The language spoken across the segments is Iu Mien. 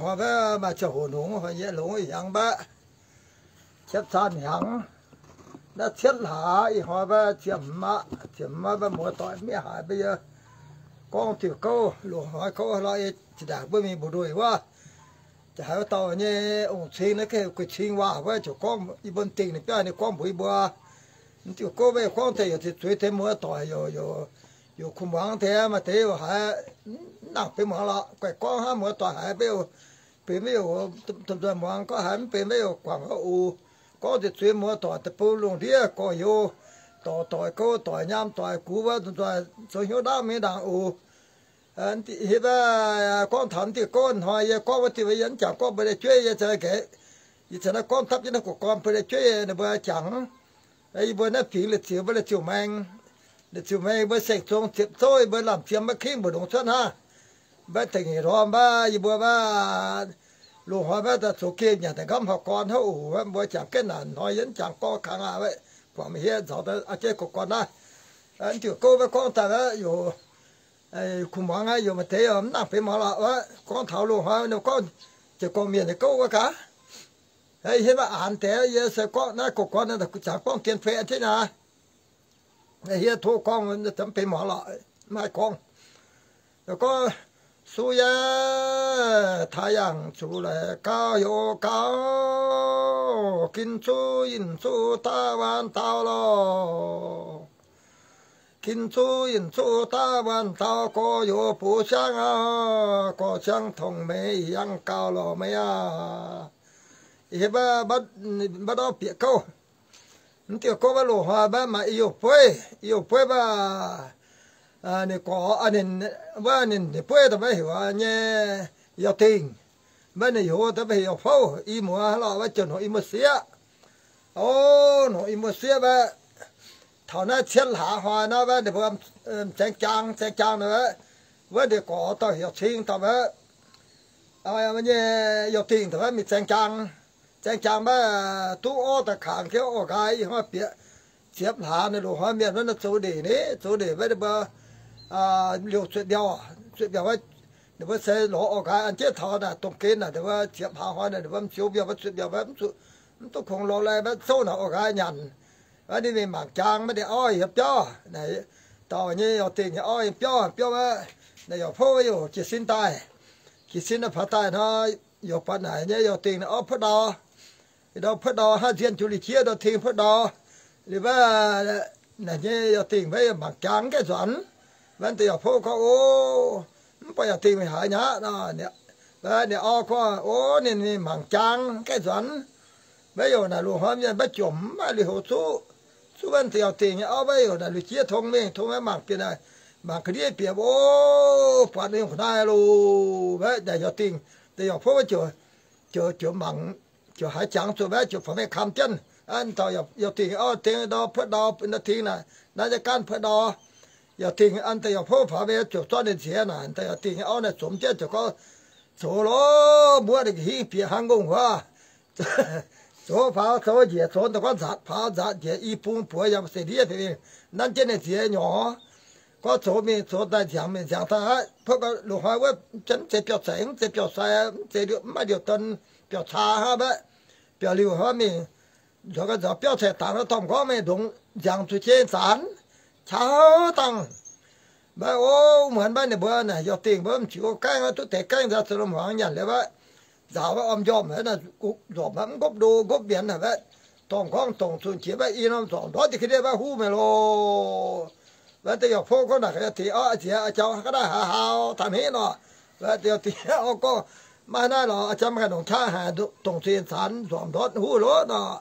Hnoi mbuo maaih ziangh hoc longx, nyei longx ih hnyangx mbaeqv cietv caan hnyangx. Naaiv cietv hlaax ih hnoi mbuo ziepc hmz aqv. Ziepc hmz mbuo muoz-doic miev haic mbuo yie gorngv diuh gouv loz-hnoi gouv lorqc, zinh ndaangc mbuo mingh mbu'ndongx wuov, jaax haiz wuov dauh nyei ong-cing naaiv gengh guei cing waac wuov ziouc gorngv yie mbuo dingh ninh biauv ninh gorngv mbuox yie mbuo. Mv diuh gouv mbuo gorngv deix youc zuiz deix muoz-doic youc, youc kuh muangx deix, maaih deix youc haiz mv nangc benx muangx lorqc. Guaih gorngv hnangv muoz-doic haiz mbuo youc benx mbuo youc domh nzoih muangx, gorngv haiz mv benx mbuo youc guangc gauh oc. Gorngv deix zuiz muoz-doic deic-bung lungh ndiev gorx-youz, doic doic gouv doic nyaam doic gux wuov, nzoih zoux hnyouv ndaauv mingh ndaangc oc. Hiuv gorngv taux diuh gouv hnoi yie gorngv wuov diuh, yie mv jangx gorngv mbuo deix jueiv, yie caux naaiv gorngv dapv jienv naaiv gu'gorn mbuo deix jueiv ninh mbuo jangx. Yie mbuo naaiv fingx Leiz-Ziux, mbuo Leiz-Ziux Maeng, Leiz-Ziux Maeng mbuo seng zong ziepc zouv, yie mbuo lamh jiem maiv kingv mbu'ndongx cuotv hnangv. Mbaeqv deix nyeic ndorm mbaeqv yie mbuo mbaeqv loz-hnoi mbaeqv daaih zoux geh nyanc daaih nqamv horqc gorn hnangv oc. Mbuo jangx jienv naaic hnoi yie mv jangx gorngv kangx aqv, guangc mingh hietv nzaux daaih a'jeiv gu'gorn naaiv. Mv diuh gouv mbaeqv gorngv daaih mbaeqv youc kuh muangx aqv, youc maaih deix mv nangc benx muangx lorqc. Gorngv taux loz-hnoi ninh gorngv ziouc gorngv mienh nyei gouv wuov gaax. Hietv mbaeqv aanx deix yie se gorngv naaiv gu'gorn jangx gorngv dien fei jienv naaic. Hietv tov gorngv mv benx muangx lorqc, mv haih gorngv. Gorngv, Suv yie, taaix yangh zuqc laic gauh heuc gauh, gin zuqc yinh zuqc daav waanc daauh lorh. Gin zuqc yinh zuqc daav waanc daauh gorx-youz bux siangv aqv, gorx siangv tongx meih yangh gauh lorh meih aqv. Hietv mbaeqv ndortv bieqc gouv. Mv diuh gouv mbaeqv loz-hnoi mbaeqv maaih i youh bueiv, i youh bueiv mbaeqv ninh gorx, wuov ninh bueiv daaih mbaeqv heuc nyei Yauh Dingh. Mbaeqv ninh youz daaih mbaeqv heuc Yauh Fouv, i muoz lorh mbaeqv ziouc nongc i muoz-sieqv. O, nongc i muoz-sieqv mbaeqv taux naaiv cietv hlaax hnoi naaiv mbaeqv ninh mbuo zaeng jaang, zaeng jaang nor mbaeqv, wuov ninh gorx dauh heuc Cing dauh mbaeqv nyei Yauh Dingh daaih mbaeqv mingh zaeng jaang. Zaeng jaang mbaeqv duqv orv daaih kangx jienv orv nqaai ih hnoi bieqc ziepc hlaax ninh loz-hnoi mienh wuov naaiv zoux ndeic ni, zoux ndeic mbaeqv ninh mbuo liouh zueqv mbiauh, zueqv mbiauh wuov ninh mbuo se lorz orv nqaai an jienv taux naaic dongh gen naaic ninh mbuo ziepc hlaax hnoi naaic ninh mbuo m'zioux mbiauh mbaeqv zueqv mbiauh mbaeqv mv duqv kungx lorz lai mbaeqv zouv naaic orv nqaai nyanc. Mbaeqv ninh mingh mangc jaang mbaeqv ninh auv yiem biauv naaic, dauh nyei Yauh Dingh nyei auv yiem biauv, biauv mbaeqv naaic Yauh Fouv youh jiez sin daaih. Jiez sin naaiv paaix daaih nor, youh buatc naaic nyei Yauh Dingh naaic auv puotv ndau. Ndau puotv ndau hnangv nzien jiu li jieqv ndau ting puotv ndau. Liuz mbaeqv naaic nyei Yauh Dingh mbaeqv mangc jaang mv gaengh nzuonx. Mbaeqv deix Yauh Fouv gorngv, O, mv buatc Yauh Dingh mingh haaix nyungc aqv nor. Ninh auv gorngv, O, ninh mingh mangc jaang mv gaengh nzuonx. Mbaeqv youh naaic loz-hnoi mienh mbaeqv jomc mv maaih lui-houx zuqv. Zuqv mbaeqv deix Yauh Dingh nyei auv mbaeqv youh naaic lui jieqv tong mingh, tong mbaeqv mangc bieqc naaic, mangc ga'ndiev bieqc, O, buatc ninh nyungc ga'naaiv loh. Mbaeqv naaic Yauh Dingh, deix Yauh Fouv ziouc, ziouc, ziouc mangc, ziouc haiz jangx zuqc mbaeqv ziouc faaux mengh kam jienv. An dauh Yauh Dingh auv dengh ndau puotv ndau, ndau ting naaic, naaiv nyei gaanv puotv ndau. Yauh Dingh an deix Yauh Fouv faaux mengh ziouc zorqv ninh nziex naaic, deix Yauh Dingh nyei auv naaic zomx jienv ziouc gorngv, Zoux lorqc, mbuov ninh hingv bieqc hnangv ngongh wuov. Zoux faaux zoux njiec, zoux daaih gorngv nzaatc faaux nzaatc njiec i bung buoz yaac se ndiev fih mingh nanv jienv ninh nziex nyorx. Gorngv zoux mingh zoux daaih nziangx mingh nziangx daaih aqv, puoqv gau loz-hnoi wuov mv zeiz biauv-ceix, mv zeiz biauv-sai, mv zeiz liouh, mv maaih liouh don biauv-caa hnangv mbaeqv. Biauv-liuh hnangv mingh nzuonx gau nzaaux biauv-ceix dangx nor dorh m'nqorngv mingh ndongx nziangx zuqc jiex zaanx, qaqv dangh. Mbaeqv o, muonz mbaeqv ninh mbuo naaic Yauh Dingh mbuo m'jiex gaengh duqv deix gaengh nzaaux zuqc lomh hmuangx nyanc liuz mbaeqv, nzaaux mbaeqv om njormh naaic nzormc mv nqopv ndo nqopv mienz naaic mbaeqv, dorh m'nqorngv dongc zuqc jiex mbaeqv i norm nzormc ndortv jienv ga'ndiev mbaeqv huv mingh loh. Mbaeqv deix Yauh Fouv gorngv naaic ga'naaiv dingc, Aa, jiex aa jauv ga'naaiv haaix haauh dangh hniev nor. Mbaeqv deix Yauh Dingh gorngv, Maiv naaiv lorqc, aa jauv maiv gaengh longc qaqv haic, dongc zuqc zaanx nzormc ndortv huv loh nor.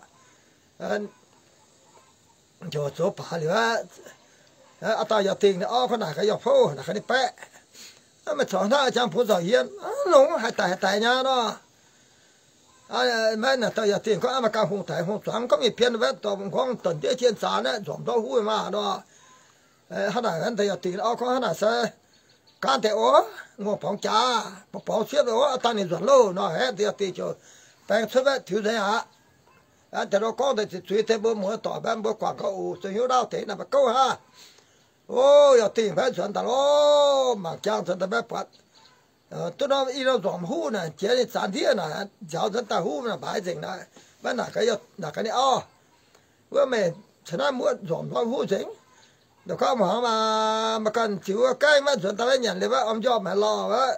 Ziouc zoux baac liuz aqv. Aa dauh Yauh Dingh ninh auv gorngv naaic gaax Yauh Fouv, naaic gaax ninh baeqv, Meih corc hnangv aa jang bungx nzauc yie, longx haaix daic haaix daic nyei nor. Maiv naaic dauh Yauh Dingh gorngv, Aa, meih ganh hungh daic hungh zuangx gorngv mingh bien mbaeqv dorh m'nqorngv dorh ndiev jiex zaanx aeqv, nzormc ndortv huv mingh maah nor. Hnangv naaic, hnangv deix Yauh Dingh auv gorngv, Hnangv naaic se gaanv deix oc, ngongh borngz jaax, borngz sieqv oc, aa dangh ninh nzuonx loh nor. Hnangv deix Yauh Dingh ziouc baeng cuotv mbaeqv tiux nzengc aqv. Aa deix nor gorngv deix ziqc zuiz deix mbuo muoz-doic mbaeqv mbuo guangc gauh oc, zuqc hnyouv ndaauv deix naaic mbaeqv gouv hnangv. O, Yauh Dingh mbaeqv nzuonx daaih lorqc, mangc jangx nzuonx daaih mbaeqv buatc Duqv norm i norm nzormc huv naaic, jiex ninh zanx ndiev naaic, nziaaux nzuonx daaih huv naaic, mbaaix nzengc naaic, maiv naaic gaax ninh auv. Wuov meih caux naaiv muoqv nzormc norm huv nzengc. Ndau gorngv muangx maah, maiv ganh ziux wuov gaengh maiv nzuonx daaih maiv nyanc liuz wuov, om njormh haaix lauh wuov,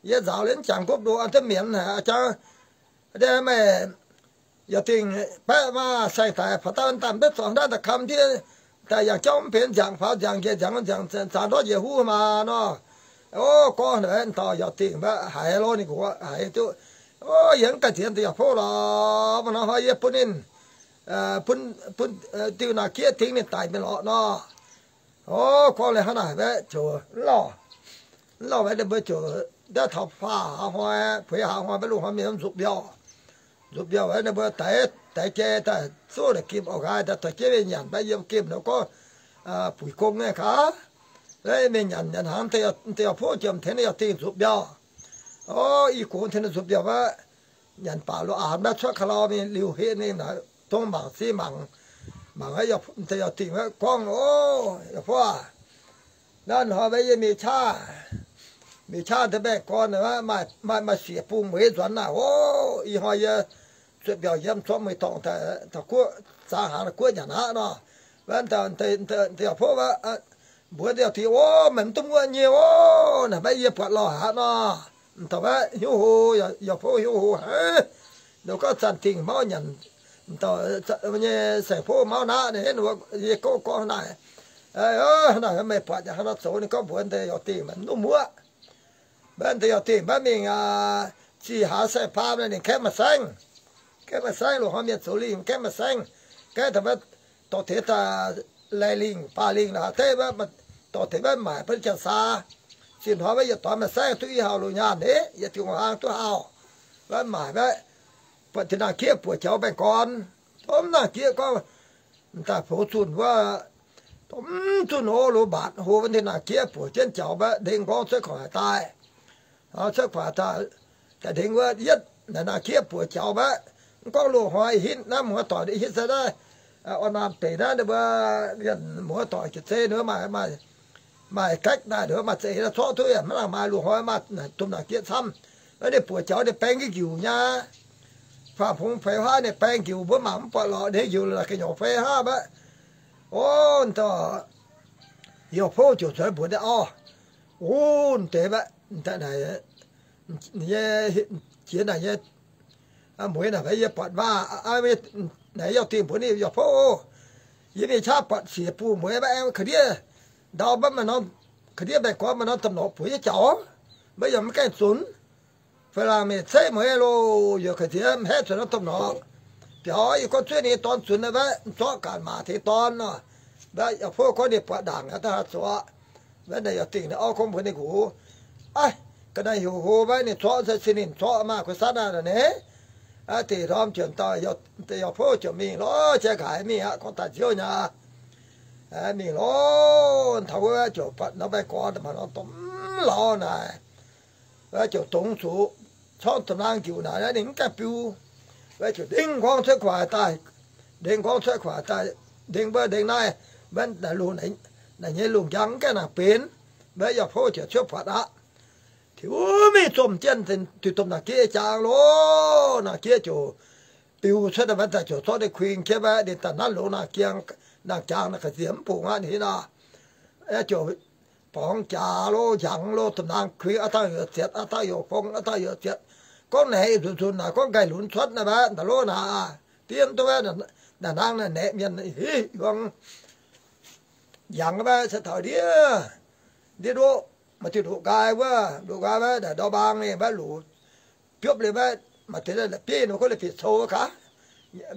yie nzaaux liuz jangx gopv ndoqv an duqv mienz haic jangx. Meih yaac dingc baeqv maah, saeng-daic faaux daaih daaih mv betv zorc hnangv naaiv daaih kamv ndiev, daaih yangh jauv mv benx nziangc faaux nziangc njiec nziangc nziangc zanx ndortv njiec huv maah nor. O, gorngv naaic wuov dauh yaac dingc mbaeqv haiz lo ninh nqox haiz duqv, o, yie mv ganh ziex deix yaac fouv lorqc, maaih norm hnoi yie bun ninh, bun, bun diuh naaic jieqv dingx ninh daic mingh lorqc nor. O, gorngv liuz hnangv naaic mbaeqv ziouc mv lauh, mv lauh mbaeqv ninh mbuo ziouc ndiev taux faah hlaax hnoi, bueix hlaax hnoi mbaeqv loz-hnoi mienh nzuqc mbiauh. Nzuqc mbiauh mbaeqv ninh mbuo daix, daix jai daaih zuov naaic gemh oix nqaai daaih dorh jienv mingh nyanc mbaeqv yiem gemh nor gorngv buic gong naaiv gaax. Mingh nyanc nyanc hnangv deix yaac fouv jiem tengx ninh yaac dingh nzuqc mbiauh. O, i gox tengx ninh nzuqc mbiauh mbaeqv nyanc baac loz-aanx mbaeqv cuotv ka'lau mingh liuz heqv ninh naaic dongh mangc si mangc, mangc deix yaac dingh mbaeqv gorngv, O, yaac fouv aac, naaiv hnoi mbaeqv yie mingh qaqv, mingh qaqv deix mbaengx-gorn maaih, maaih sieqv-bung mueiz nzuonx naaic, o, ih hnoi yie zuotc mbiauh yiem zuangx mueiz-dorngh daaih guoqv, zaang hnaangx guoqv nyanc aqv nor. Mbaeqv deix yaac fouv mbuox deix yaac dingh, O, meih mv duqv muoqv nyei, o, naaic mbaeqv yie buatc lorh aqv nor. M'dauh mbaeqv hiuv hlo, yaac fouv hiuv hlo haic. Ninh gorngv zanc dingh mauv nyanc, m'dauh nyei saeng-fouv mauv naqv, yie gorngv gorngv naaic, naaic meih buatc yaac hnangv nor zoux. Ninh gorngv mbuox deix yaac dingh mv duqv muoqv. Mbaeqv deix yaac dingh mbaeqv mingh zih hlaax saeng-faam ninh kaeqv maaih saengv, kaeqv maaih saengv, loz-hnoi mienh zoux lingh kaeqv maaih saengv, kaeqv daaih mbaeqv dorh teix daaih laih lingh baac lingh la'haaix deix, dorh teix mbaeqv maaic bun janx-saa. Zinh hnoi mbaeqv yietc dorngx maaih saengv duqv i hlauv-loz nyaanh, yietc diuh hlang duqv hlauv. Mbaeqv maaic mbaeqv buatc taux naang-jieqv buoqc jaux baengh gorn, domh naang-jieqv gorngv, m'daaih poux zunh wuov, domh zunh ov, loz-mbatc hlo wuov, naang-jieqv buoqc jienv jaux mbaeqv ndengv nqorngv cuotv korc haaix daaih. Cuotv korc haaix daaih, daaih ndengv wuov yietv naaic naang-jieqv buoqc jaux mbaeqv. Mv gorngv loz-hnoi hitv naaiv muoz-doic hitv se naaiv, orn naamh deic naaiv ninh mbuo mienh muoz-doic jiex zei ninh mbuo maaih, maaih gaeqv daaih ninh mbuo maaih za'eix daaih zorqv duqv yaac maiv nangc maaih. Loz-hnoi maaih domh naang-jieqv camv. Ninh buoqc jaux ninh baeng jienv njiuc nyei. Faam-fungx feix hnangv ninh baeng njiuc mbuo mangc mv buatc lorqc, ninh njiuc la'guaih nyorx feix hnangv mbaeqv. O, yaac fouv ziouc zueiz mbuox ninh, Orv, o, deix mbaeqv, jiex naaic nyei mueiz naaic mbaeqv yie buatc maah. Naaic yaac dingh mbuox ninh, Yaac fouv, yie mingh qaqv buatc siex bung mueiz mbaeqv aengx ka'ndiev ndau mbaeqv maaih norm, ka'ndiev mbaengx-gorn maaih norm domh norqc buoqc jienv jaux, mbaeqv yaac mv gaengh zunc. Fai laangh mienh zeiv mueiz loh, yaac ka'ndiev mv haeqv zuqc norm domh norqc. Biaux yie gorngv zuov ninh dorn zunc naaic mbaeqv, zorqv gaax maac tengx dorn nor. Mbaeqv yaac fouv gorngv ninh buatc ndaangc aqv, da'haav zoqc. Mbaeqv naaic yaac dingh ninh orv gorngv mbuox ninh nqox, Aav, ga'naaiv heuc hlo mbaeqv ninh zorqv se ninh zorqv maah, kuv satv naaiv naaic ne. Deix ndorm jienv dauh, deix yaac fouv ziouc mingh lorz jai nqaaix mingh aqv, gorngv daaih nziouv nyei. Mingh lorz taux wuov ziouc buatc norm mbaengx-gorn maaih norm domh mv lauh naaic. Ziouc dongz zuqc corngv domh naang njiuc naaic, ninh mv gaengh biu. Ziouc ndengv nqorngv cuotv kuaaic daaih, ndengv nqorngv cuotv kuaaic daaih, ndengv mbuo ndengv naaiv, mbaeqv naaic lungh, naaic nyei lungh njang mv gaengh nangc benx. Mbaeqv yaac fouv ziouc cuotv buatc aqv. Tiux mingh zomh jienv duqv domh naang-jieqv jaang loh. Naang-jieqv ziouc biu cuotv daaih, mbaeqv daaih ziouc zorqv ninh kuing jienv mbaeqv, ninh daaih nanv longx naang-jieqv, naang-jaang naaic ga'nziex mv bungx aqv, ninh hnangv naaic. Ziouc borngz jaax loh, njangx loh, domh naang kuing a'dangh youc zietc, a'dangh youc fong, a'dangh youc zietc. Gorngv naeqc nzunc nzunc naaic, gorngv nqaih lunx cuotv naaic mbaeqv, daaih loh naaic, diev mv duqv mbaeqv, naaic hnangv naaic naeqc mienh hiuv hiuv njangx mbaeqv, se taux ndiev, ndiev ndoqv, maaih diuh ndoqv nqaai wuov, ndoqv nqaai mbaeqv, ndau mbaang ninh mbaeqv luc biopv liuz mbaeqv, maaih deix la'bieiv nor gorngv leiz-bieqc cou gaax.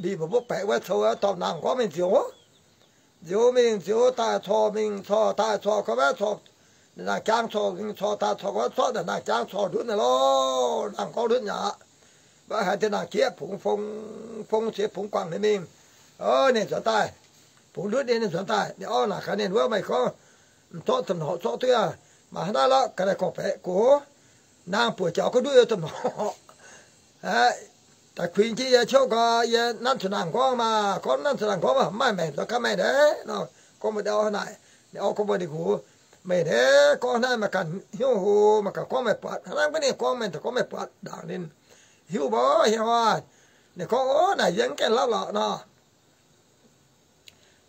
Mingh mbuo mbuo baeqc wuov cou, dorh naang gorngv mingh nzioux, nzioux mingh nzioux daaih corc mingh corc daaih corc gorngv mbaeqv corc, naang-jaang corc mingh corc daaih corc gorngv mbaeqv corc, naang jaang corc ndutv naaic loh, naang gorngv ndutv nyei aqv. Mbaeqv haiz deix naang-jieqv bungx fong, fong seix bungx guangc ninh mingh. Ninh nzuonx daaih, bungx ndutv ninh, ninh nzuonx daaih, ninh orv naaic gaax ninh wuov, Meih gorngv m'zorqv domh norqc zorqv duqv aqv. Mangc hnangv naaiv lorqc, ga'naaiv gorngv-baeqc gox, naang buoqc jaux gorngv ndutv yie domh norqc. Daaih kuingx jienv yie ciouv nqoi, yie nanv zuqc naang-gorngv maah, gorngv nanv zuqc naang-gorngv maah, mv maaih maengc nzoih gaav maengh naaiv nor. Gorngv mbuox ninh orv naaic, ninh orv gorngv mbuox ninh nqox, meih naaiv gorngv naaiv meih ganh hnyouv hoc, meih ganh gorngv meih buatc, hnangv naaiv mbuo ninh gorngv meih, gorngv meih buatc ndaangc ninh hiuv mbuo hiuv aac. Ninh gorngv, Ov, naaic yie mv gaengh lorqc lorqc nor.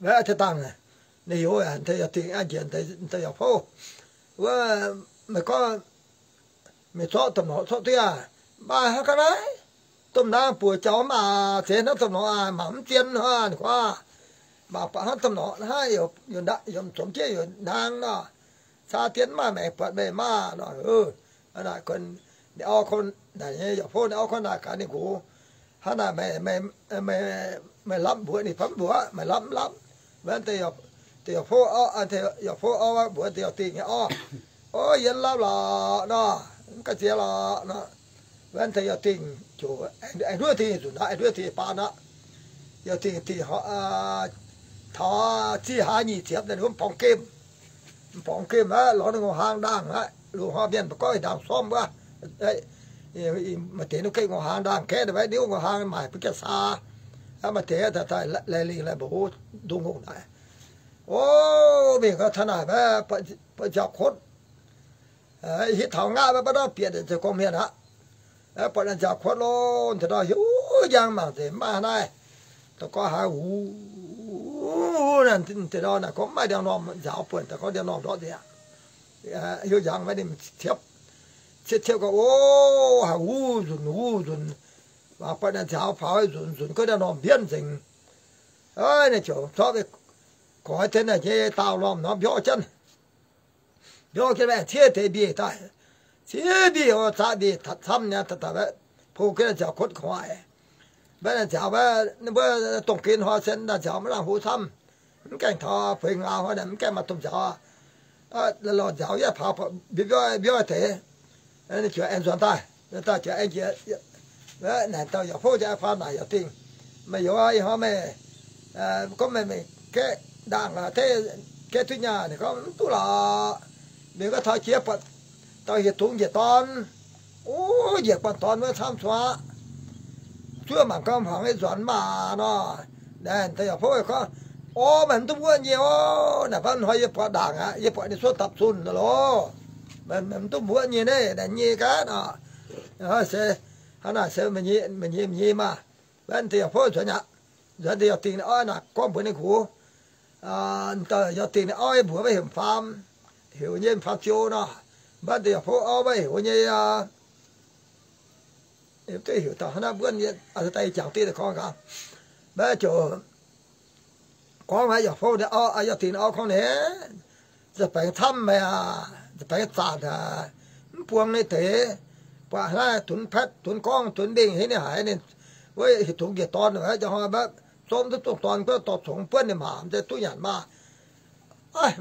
Mv dangh ninh heuc yaac dingc a'njiec deix yauc fouv, wuov, meih gorngv mingh zorqv domh norqc zorqv duqv aac. Maaih hnangv ga'naaiv, domh naang buoz jaux maah, zeiz hnangv domh norqc aac, mangc mv zien hnangv guaav. Mangc buatc hnangv domh norqc hnangv, yaac zomx jienv yaac naang nor. Caa dien maaih maengc buatc meih maah nor. Ninh orv ko, naaic nyei yauc fouv ninh orv ko naaic gaax ninh nqox, Hnangv naaic, meih lamh mbuox ninh fai mv mbuox, meih lamh mv lamh? Mv deix yauc fouv, yauc fouv orv mbuox deix yauc dingh nyei orv, Ov, yie mv lamh lorqc nor, mv ga'ziex lorqc nor. Mv deix yauc dingh ziouc aengx nduov dingh nzunc aqv, aengx nduov dingh baan aqv. Yauc dingh dingh taux zih hlaax nyic ziepc naaic, mv borngz gemh, mv borngz gemh aqv, lorz ninh ngongh hlaang ndaangh aqv. Loz-hnoi mienh mbuo gorngv ndaangh sormv wuov, maaih deix ninh gengh ngongh hlaang ndaangh gaeqv, ninh mbuo ngongh hlaang maaic bun jienv saa. Maaih deix daaih laih lingh laih mbox ndongc ngongh naaic. O, mingh gau taux naaic, buatc nziaaux-kotv, hitv taux ngaqv, maiv ndortv bieqc, ziouc gorngv mienh aqv. Buatc naaic nziaaux-kotv lo, deix ndorm hiuv njang mangc nzengc, mv maaih haaix naaiv. Daux gorngv haaix huv, deix ndorm naaic gorngv mv maaih ndiangx-normh nziaaux buonc, daux gorngv ndiangx-normh ndortv nzengc aqv. Hiuv njang maiv ninh ciepv, ciepv ciepv gau, o, haaix huv nzunc huv nzunc, buatc naaic nziaaux faaux nzunc nzunc, gorngv ndiangx-normh mbienv nzengc. Ninh ziouc zorqv goix deix naaic nyei daauh normh nor mbiorqv jienv, mbiorqv jienv aengx ciev deix mbiec daaih. Ciev mbiec, zaqc mbiec camv nyei, daaih po jienv nziaaux-kotv gu'nguaaic. Maiv nziaaux, mbuo dongh gen hnoi se nziaaux maiv nangc hoz camv. Mv gaengh taux feix ngau hnoi, mv gaengh maaih domh nziaaux, lorh nziaaux yietv paax mbiorqv deix. Ninh ziouc aengx nzuonx daaih, daaih ziouc aengx njiec, naaic dauh yauc fouv ziouc aengx faaux naaic yauc dingh, Meih youz, ih hnoi meih gorngv meih mingh gaeqv ndaangh, gaeqv duqv nyaah? Ninh gorngv, Mv duqv lorqc. Mingh gau taux jiex buatc dauh hieh dungz njiec dorn. O, njiec buatc dorn wuov camv cuotv, zuov mangc gau hmuangx nyei nzuonx maah nor. Naaic dauh yauc fouv gorngv, O, meih mv duqv wuov nyei o. Naaic baav hnoi yie buatc ndaangc aqv, yie buatc ninh cuotv dapv zunh loh. Meih mv duqv wuov nyei naaiv, naaic nyei gaax nor. Se hnangv naaic se meih nyei, meih nyei maah. Mv deix yauc fouv nzuonx aqv. Nzuonx deix yauc dingh ninh orv naaic gorngv mbuox ninh nqox, dauh yauc dingh ninh orv mbuox maiv heuc faam, heuc nyei faam ziou nor. Mv deix yauc fouv orv maiv heuc nyei, duqv heuc dauh hnangv naaiv mbuonv nyei, daaih jangx diqv gorngv gaax. Maiv ziouc gorngv maiv yauc fouv, yauc dingh ninh orv gorngv ninh, Nza'baengx camv meih aac, nza'baengh zanc aac, mv buangh ninh deix. Buatc hnangv naaiv dunx paetv, dunx gorngv, dunx mingh hingv ninh haiz ninh wuov hieh dungz njiec dorn, njang hnoi maiv zomv duqv zongh dorn, gorngv dorh congx buonv ninh maah, mv zeiz duqv nyanc maah.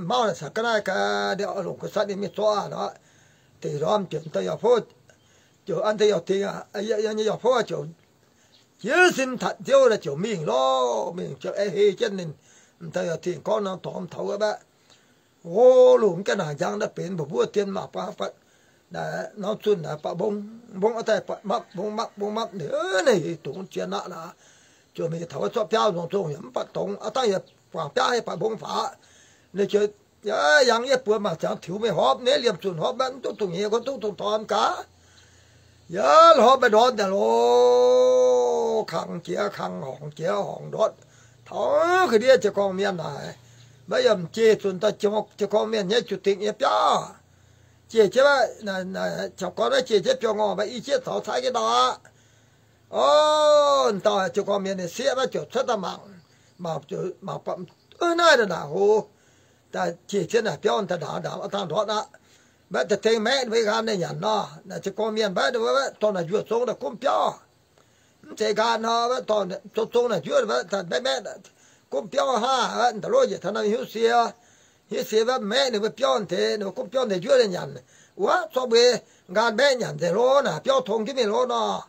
Mauv naaic caux ga'naaiv gaax, ninh oix longc ga'satv ninh mingh zorqv aqv nor. Deix ndorm ziouc dauh yauc fouv, ziouc an deix yauc dingh aac, yauc fouv ziouc jiez sin tatc nziouv naaic ziouc mingh lorqc. Mingh ziouc aengx hei jienv ninh, m'daaih yauc dingh gorngv norm dorngx taux wuov mbaeqv, O, lungh mv gaengh naaic njang naaiv benx mbuo mbuov dien maah, buatc norm zunh naaic buatc mbong mbong daaih, buatc mapv mbong mapv mbong mapv, ninh dungx zien aqv naaic. Ziouc mingh taux wuov zorqv biauv nzongh nzongh yaac mv buatc dongx aqv, dangh yaac guangc biaav hei buatc mbong faaux. Ninh ziouc yangh yiev buoz mangc ziangx tiux mingh horpc, ninh liemh zunh horpc maiv duqv dungx nyei, gorngv duqv dungx dorn gaax. Yaac lorz maiv ndortv naaic loh, kangx jiex kangx, horngc jiex horngc ndortv. Taux ga'ndiev jiez gorngv mienh naaic, maiv yaac m'jiex zunh daaih jiez gorngv mienh nyei juqc dingc nyei biauv. Jiex jienv, caux gorn maiv jiex jienv biauv ngorh, maiv i jiex caux cai jienv ndau aqv. O, dauh jiez gorngv mienh ninh sieqv maiv ziouc cuotv daaih mangc, mangc buatc naaiv naaic hoz, daaih jiex jienv naaic biauv daaih ndaangc ndaangc dangh ndortv aqv. Maiv daaih tengx maeqv ninh mbuo nqaan ninh nyanc nor. Naaic jiez gorngv mienh maiv, dorh naaic njuov zong naaic gomv biauv. Mv zeiz nqaan nor, dorh zong zong naaic njuov, maeqv maeqv gomv biauv hnangv. Da'lov njiec taux naaiv hnyouv sie, hnyouv sie maiv maeqv ninh mbuo biauv deix, ninh mbuo gomv biauv deix njuov ninh nyanc. Wuov, zorqv mbuo nqaan maeqv nyanc nzengc loh, naaic biauv tong jienv mingh loh nor.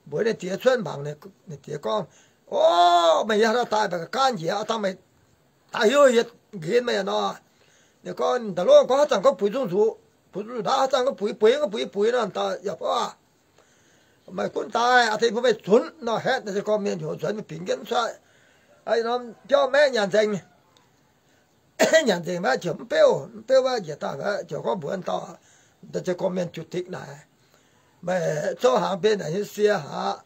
Mbuox ninh diex cuotv mangc, ninh diex gorngv, O, meih yie hnangv daaih maiv ga'gaanv njiec, dangh meih daaih hiuv yie nqenx meih nor. Ninh gorngv, Da'lov gorngv haaix zanc gorngv buix zungv nzuqc, buix zungv nzuqc ndaauv, haaix zanc gorngv buix bueix, gorngv buix bueix nor, dauh yauc fouv aac. Meih gunv daaih, aa deix mbuo meih zunc nor, haeqv naaic jiez gorngv mienh heuc nzuonx mingh bingx jienv cuotv, norm biauv maeqv nyanc nzengc. Nyanc nzengc maiv jiex mv beuv, mv beuv maiv njiec daaih maiv jiex gorngv mbuox dauh, dauh jiez gorn mienh juqc dikc naaic, meih zouv hnaangx benx naaic nyei sie haic.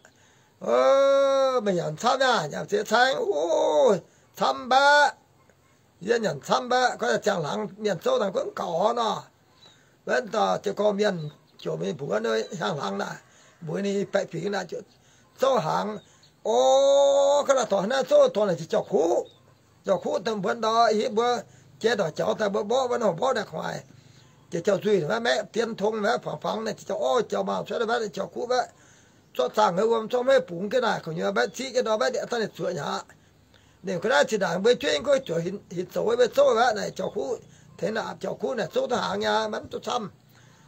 Meih nyanc camv aqv, nyanc ziex caeng, camv mbaeqv. Yie nyanc camv mbaeqv, gorngv ziangh hnaangx mienh zouv daaih gunv gaux nor. Wuov dauh jiez gorn mienh ziouc mingh mbuox hnyangx hnaangx naaic, mbuox ninh baeqc fingx naaic, zouv hnaangx. O, ga'naaiv dorh naaiv zouv dorh naaic jiex jauv-kuv. Jauv-kuv daaih mbuox dauh hiuv mbuo jiex ndorqc jaux daaih mbuo mborqv wuov norm mborqv naaic gu'nguaaic, jiex jauv-nzuih maiv maeqv dien tong maiv fangx fangx naaic jiex jauv orv jauv maah cuotv maiv jauv-kuv maiv zorqv zaangh haiz wuom zorqv maiv bungx jienv naaic kouv nyuoz maiv ziqv jienv nor maiv daaih zuoqc nyei aqv. Ninh ga'naaiv zinh ndaangc mbuo jueiv gorngv zuoqc hinc zoux maiv zouv aqv naaic jauv-kuv, tengx naaic jauv-kuv naaic zouv duqv hnaangx nyei maiv duqv camv,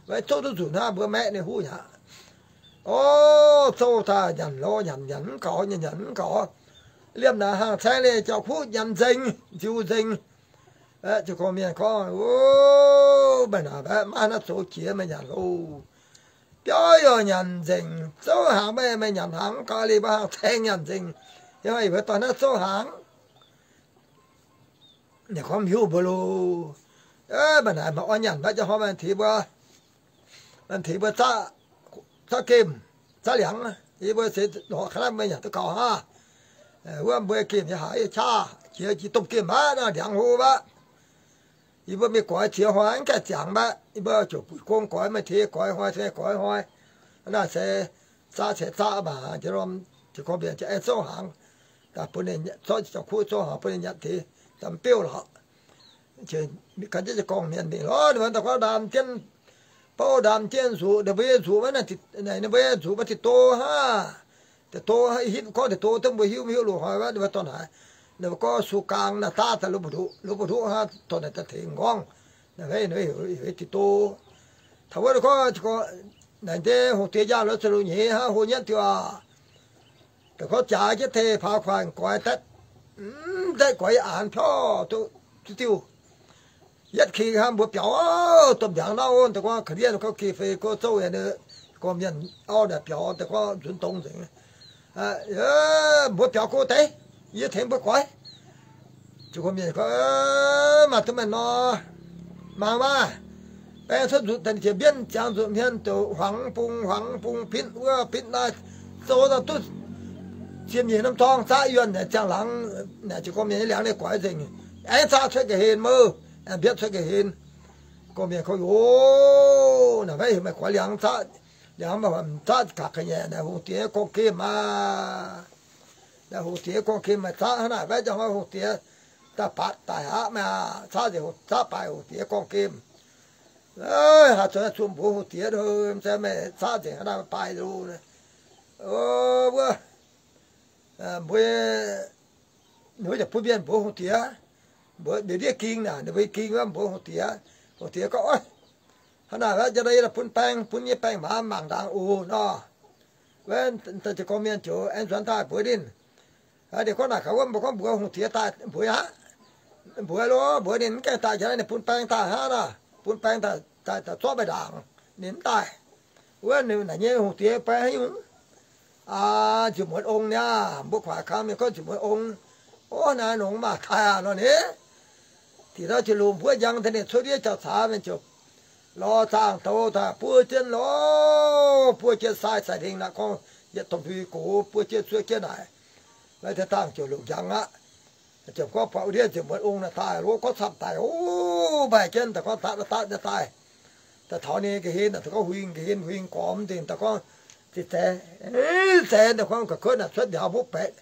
maiv zouv duqv nzunc hnangv mbuo maeqv ninh huv nyei aqv. O, zouv daaih nyanc lorz nyanc, nyanc mv gaux, nyanc nyanc mv gaux. Liemh naaic hnaangx caeng liuz jauv-kuv nyanc nzengc, nziux nzengc. Jiez gorn mienh gorngv, O, meih naaic maiv maaih naaiv zoux jiex meih nyanc loh. Biauv yaac nyanc nzengc, zouv hnaangx meih, meih nyanc hnaangx mv gaux liuz mbuo hnaangx caeng nyanc nzengc. Yie mbuo dorh naaiv zouv hnaangx. Ninh gorngv mv hiuv mbuo loh. Meih naaic maaih orv nyanc maiv jauv hnoi maaih tengx mbuo, maaih tengx mbuo zaqv gemh, zaqv liangx. Yie mbuo se lorz ga'naaiv meih nyanc duqv gaux hnangv. Wuov mbuo gemh nyei haaix yie qaqv jiex jiex domh gemh maiv nor ndiangx hlo maiv. Yie mbuo mingh goix ziex hnoi mv gaengh ziangx maiv. Yie mbuo ziouc buic gong goix, maaih tengx goix hnoi, tengx goix hnoi. Naaiv se zaqv se zaqv maah, jiez gorn mienh aengx zouv hnaangx daaih bun ninh, zorqv jauv-kuv zouv hnaangx bun ninh nyanc tengx, daaih mv beuv lorqc. Gan jienv jiez gorn mienh mingh lorz ninh mbuo daaih gorngv ndaam jienv bouv, ndaam jienv nzuqc, ninh mbuo nyei nzuqc maiv, ninh mbuo nyei nzuqc maiv deix do hnangv. Deix do hnangv, hitv gorngv deix do, dongh mbuo hiuv mv hiuv loz-hnoi maiv, ninh mbuo dorh naaic, ninh mbuo gorngv su gaang naaic daav daaih lo mbu'nduqv, lo mbu'nduqv hnangv, dorh naaic daaih tengx m'nqorngv, naaic maiv heuc deix do. Taux wuov gorngv, naaic deix hungh diex njaaux lorz ziepc luoqc nyeiz hnangv hlo nyietv diuh aac. Daaih gorngv jaax jienv tei paax kuaaic goix daetv, mv daetv goix yie aanx piauv duqv diuh. Yietv king hnangv mbuo biaux domh ndiangx nauv, daaih gorngv ga'ndiev gorngv geh fei go zouv, gorngv mienh auv naaic biaux daaih gorngv nzunx dongz nzengc. Mbuo biaux go deix, yie tengx mbuo goix. Ziouc gorngv mienh gorngv, Maaih duqv maaih nor, mangc maah! Baeng cuotv nzunc daaih jiex mbienv ziangx nzunc hmien douc huangx bung huangx bung bitv wuov bitv naaiv, zouv daaih duqv ziepc nyeic norm zorng zaqv yuonh naaic ziangh laangz naaic, ziouc gorngv mienh nyei liangx ninh goix nzengc, aengx zaqv cuotv ga'hlen mouh, aengx mbietv cuotv ga'hlen. Gorngv mienh gorngv, Oc, naaic maiv heuc meih goix liangx zaqv, liangx maiv zaqv ga'nyiec naaic hungh diex gorngv gemh maah! Naaic hungh diex gorngv gemh maaih zaqv hnangv naaic maiv jangx hungh diex daaih batc daic aqv maah! Zaqv nzengc, zaqv baaix hungh diex gorngv gemh. Haaix zanc zuqc mbuox hungh diex, se meih zaqv nzengc hnangv naaiv baaix loh. Wuov, mbuo, ninh mbuo yaac bun mienh mbuox hungh diex, mbuox mbiauz ndiev ging naaic, ninh mbuo ging wuov mbuox hungh diex. Hungh diex gorngv, Oc, hnangv naaic wuov, njang nor yie daaih bun baeng, bun yie baeng maaz mangc ndaangc oc nor. Wuov, da'jiez gorngv mienh ziouc aengx nzuonx daaih mbuox ninh. Ninh gorngv naaic gaax wuov, mbuo gorngv mbuox hungh diex daaih mbuox aqv. Mbuox loh, mbuox ninh mv gaengh daaih, njang naaiv ninh bun baeng daaih hnangv naaic, bun baeng daaih, daaih zorqv maaih ndaangc, ninh mv daaih. Wuov naaic nyei hungh diex baeng haaix nyungc? Nziouv muonz ong niaa, mbuo kuaaic kang mienh gorngv nziouv muonz ong. Orv, naaiv nongx maaih daaih aqv nor ni. Da'naaiv ziouc longc mbuov njang daaih, ninh cuotv ndiev jauv-caax mienh ziouc lorz zaangh douz daaih buov jienv lorz, buov jienv sai sai lingh naaic gorngv yietc domh lui gox buov jienv zuov jienv naaic. Naaiv deix dangh ziouc longc njang aqv. Ziouc gorngv buatc ndiev nziouv muonz ong naaic daaih, lov gorngv camv daic, o, mbaih jienv daaih gorngv daqv daqv nyei daaih. Daaih taux ninh ga'hlen naaic, daaih gorngv huing ga'hlen, huing gormx nzengc, daaih gorngv zeix, zeix daaih gorngv ga'kuotv naaic cuotv ndiangx mbopv baeqc,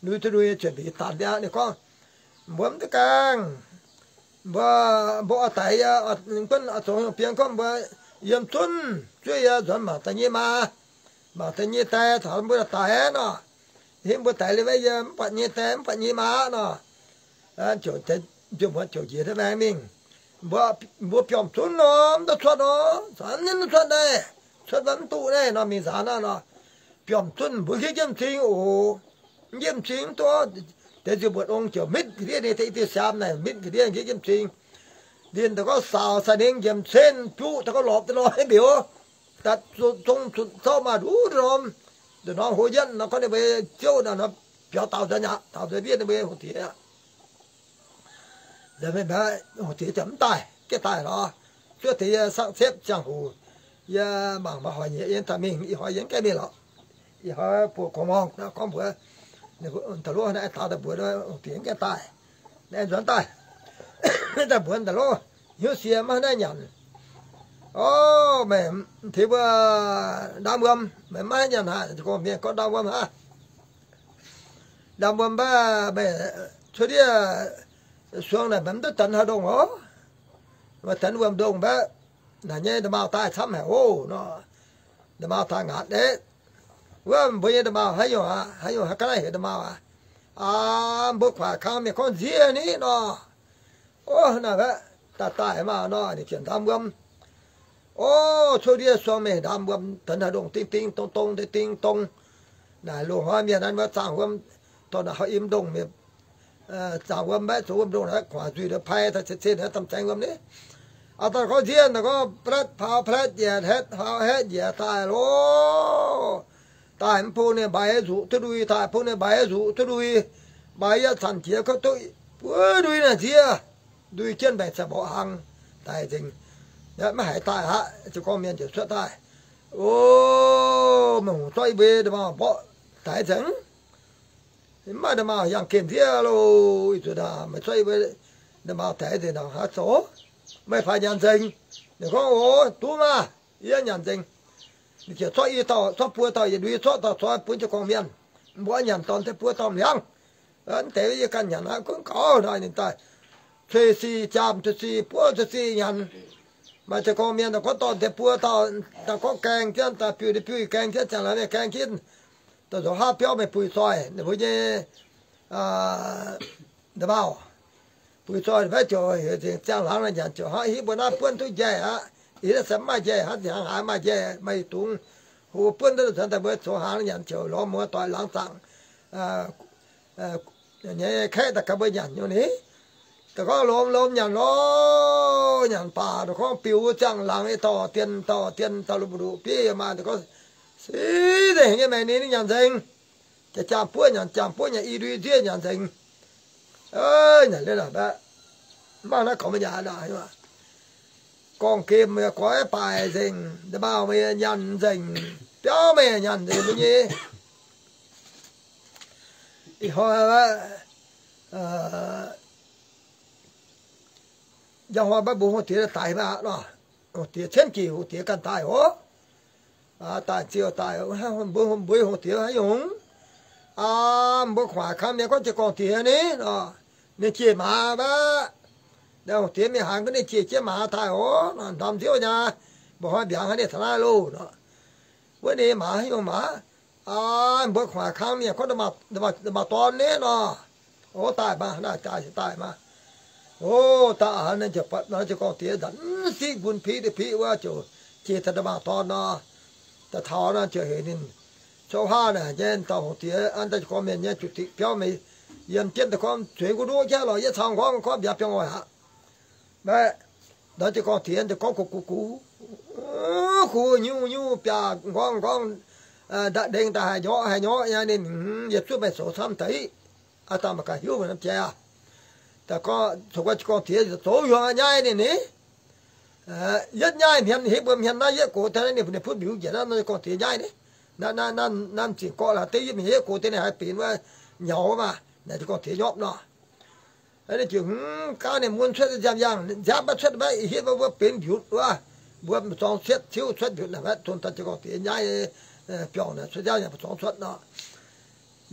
nui duqv nui, zueiz mbic danx aqv. Ninh gorngv, Mbuo mv duqv gaengh. Mbuo, mbuo oix daic, yie, ninh gunv oix zoux hnyouv bienx gorngv mbuo yiem zunv zuov yie nzuonx mangc daaih nyei maa, mangc daaih nyei die, taux mbuo daaih daic nor, hingv mbuo daic liuz maiv yie mv buatc nyei die mv buatc nyei maa nor. Ziouc, nziouv muonz ziouc njiec ndiev maengx mingh. Mbuo, mbuo biomv zunv nor, mv duqv cuotv nor, nzaanx nyei mv cuotv naaiv, cuotv mv duqv naaiv nor, mingh nzaanx naaiv nor. Biomv zunv mbuo hiuv njiemv cing oc. Njiemv cing mv duqv, deix nziouv muonz ong ziouc mitv ga'ndiev ninh deix i diuh siaam naaic, mitv ga'ndiev njiec njiemv cing. Ninh daaih gorngv saaux sai hningv njiemv cen juqv daaih gorngv lorpc daaih lorz haaix mbiauz, daaih zong zunc zouv maaih nduqc norm, nduqc norm hlo yienv nor, gorngv ninh mbuo ziouv naaic nor, biaux daaux nzuonx aqv, daaux nzuonx ndiev ninh mbuo hungh diex aqv. Hungh diex ziouc mv daaih, gaengh daaih lorz. Zuov deix yie sang-sepv ziangh hoc, yie mangc maaih hoic nyieqc yie daaih mingh, ih hnoi yie mv gaengh mingh lorqc. Ih hnoi buoz-gorngv muangx gorngv mbuox da'lov naaiv, daaih mbuox hungh diex mv gaengh daaih, naaiv nzuonx daaih. Daaih mbuox da'lov, hnyouv sie maiv naaiv nyanc. O, meih tengx mbuo ndaam wuom, meih maiv nyanc haic, gorngv mienh gorngv ndaam wuom aqv. Ndaam wuom mbaeqv, meih cuotv ndiev suong naaic meih mv duqv danx haaix ndongh oc. Meih danx wuom-ndongh mbaeqv, naaic nyei nda'maauh daaih camv haic oc nor. Nda'maauh daaih ngaatc aqv. Wuov mbuo nyei nda'maauh haaix nyungc aqv? Haaix nyungc, haaix ga'naaiv heuc nda'maauh aqv? Aa, mbuo kuaaic kang mienh gorngv nziev ni nor. O, naaic mbaeqv daaih daaih maah nor, ninh ziouc ndaam wuom. O, cuotv ndiev suong meih ndaam wuom danx haaix ndongh ding ding dong dong ding ding dong. Naaic loz-hnoi mienh naaiv mbuo zaangh wuom, dorh naaic haaix im ndongh mienh zaangh wuom mbaeqv zoux wuom-ndongh naaiv guaax nzuih ndongc pai daaih cien cien naaiv domh zaeng wuom ni. Aa, daaih gorngv nziev, daaih gorngv pa'letv paaux pa'letv njiec, haetv paaux haetv njiec daaih loh. Daaih mv bung ninh mbaix zuqc duqv ndui, daaih bung ninh mbaix zuqc duqv ndui, mbaix yietv zanc jiex kouv duqv buov ndui naaic nziev, ndui jienv mbaengx ziangh mborqv hlang daic nzengc. Maiv haiz daaih aqv. Ziouc gorngv mienh ziouc cuotv daaih, o, meih hungh zorqv yie mbuo nda'maauh mborqv daic nzengc. Mv maaih nda'maauh yangh gemh ndiev loh. Ih zanc meih zorqv yie mbuo nda'maauh daic nzengc nor, haaix zoux? Meih faix nyanc nzengc. Ninh gorngv, o, duqv maah, yie nyanc nzengc. Ninh ziouc zorqv i dauh, zorqv buo dauh yietc ndui, zorqv dauh zoi bun jienv gorngv mienh, mbuo nyanc dorn deix buo dorh hliangv. Mv deix yie ganh nyanc aqv, gunv gaux nor. Ninh daaih cuei sic jaamh cuei sic buov cuei sic nyanc. Maaih ziouc gorngv mienh gorngv dorh deix buo dauh, daaih gorngv gaeng jienv, daaih biuv deix biuv gaeng jienv, ziangh laangz mienh gaeng jienv, daaih zoux haav biauv meih buix zoih ninh mbuo nyei nda'maauh. Buix zoih mbaeqv ziouc heuc nzengc ziangh laangz nyanc ziouc hnangv hiuv mbuo naaiv buonv duqv njaih aqv. Ih zanc mv maaih njaih, hnangv haaix maaih njaih, maaih yietc dungz hu buonv duqv nzuonx daaih mbuo zoux hnaangx nyanc ziouc lorz muoz doic laangz zaangc nyei kaeqv daaih gaax mbuo nyanc nyei ni. Daaih gorngv lomh lomh nyanc lorz nyanc baac daaih gorngv biux ziangh laangz nyei dorh dien dorh dien dorh lomh nduqc bieiv yaac maaih daaih gorngv, se nzengc nyei maengc ninh nyanc nzengc. Jaax jaamh buov nyanc, jaamh buov nyanc, i ndui nziev nyanc nzengc. Nyanc liuz naaic mbaeqv, mv maaih naaiv gormx mbuo nyanc aqv. Gorngv gemh meih goix baaix nzengc, nda'maauh meih nyanc nzengc, biauv meih nyanc nzengc mbuo nyei. Ih hnoi njang hnoi mbaeqv mbuo hungh diex daic maah nor, hungh diex cienv jiex hungh diex ganh daaih oc. Daaih ziouc daaih, mbuo, mbuo hungh diex haaix nyungc? Aa, mbuo kuaaic kang mienh gorngv jiez gorngv diex ni nor, ninh jiex maaz mbaeqv. Hungh diex mingh haaix gunv ninh jiex jienv maaz daaih oc nor, ndorm nziouv nyei, mba'hnoi mbiaangx haaix ninh taux naaiv loh nor. Wuov ninh maaz haaix nyungc maaz? Aa, mbuo kuaaic kang mienh gorngv nda'maauh dorn ni nor. O, daaih maah, naaiv daaih, daaih maah. O, daaih aqv, naaiv ziouc gorngv diex nzanc mv siqv nqun piqv deix piqv wuov ziouc jiex daaih nda'maauh dorn nor. Daaih taux naaiv ziouc heuc ninh, cou haav naaic nyei dauh hungh diex an daaih gorngv mienh nyei zuqc dingc biauv meih yiem jienv daaih gorngv zueiz nqu nduqv jaav lorz yietv cau nqorngv gorngv mbiauz biauv ngoic aqv. Mbaeqv, ndortv jiez gorngv diex daaih gorngv gux gux gux, gux nyungc nyungc biaac nqorngv nqorngv, nda ndeng daaih haih nyorqv haih nyorqv nyei. Ninh, yietc zungv meih zoux camv deix, aa dangh mangc gaax hiuv meih norm jai aac. Daaih gorngv zoux guai jiez gorngv diex zoux hiuang nyaiv ninh ni. Yietv nyaiv hmien, hipv mbuo hmien naaiv yietv gox daaih ninh butv mbiuz njiec naaiv jiez gorngv diex nyaiv ni. Naaiv, naaiv, naaiv zingc gorqv laaix deix yietv mingh yietv gox daaih ninh haih benx wuov nyaux mah, naaic jiez gorngv diex nyorpv nor. Ninh ziouc hmz gaanv ninh mun cuotv nziaamv yangh, nziaamv maiv cuotv maiv hietv mbuo benx mbiutc wuov. Mbuo mbu'zorng sietv ciuv cuotv mbiutc naaic maiv tong daaih jiez gorngv diex nyaiv biorngh naaic cuotv nziaamv yangh mbu'zorng cuotv nor.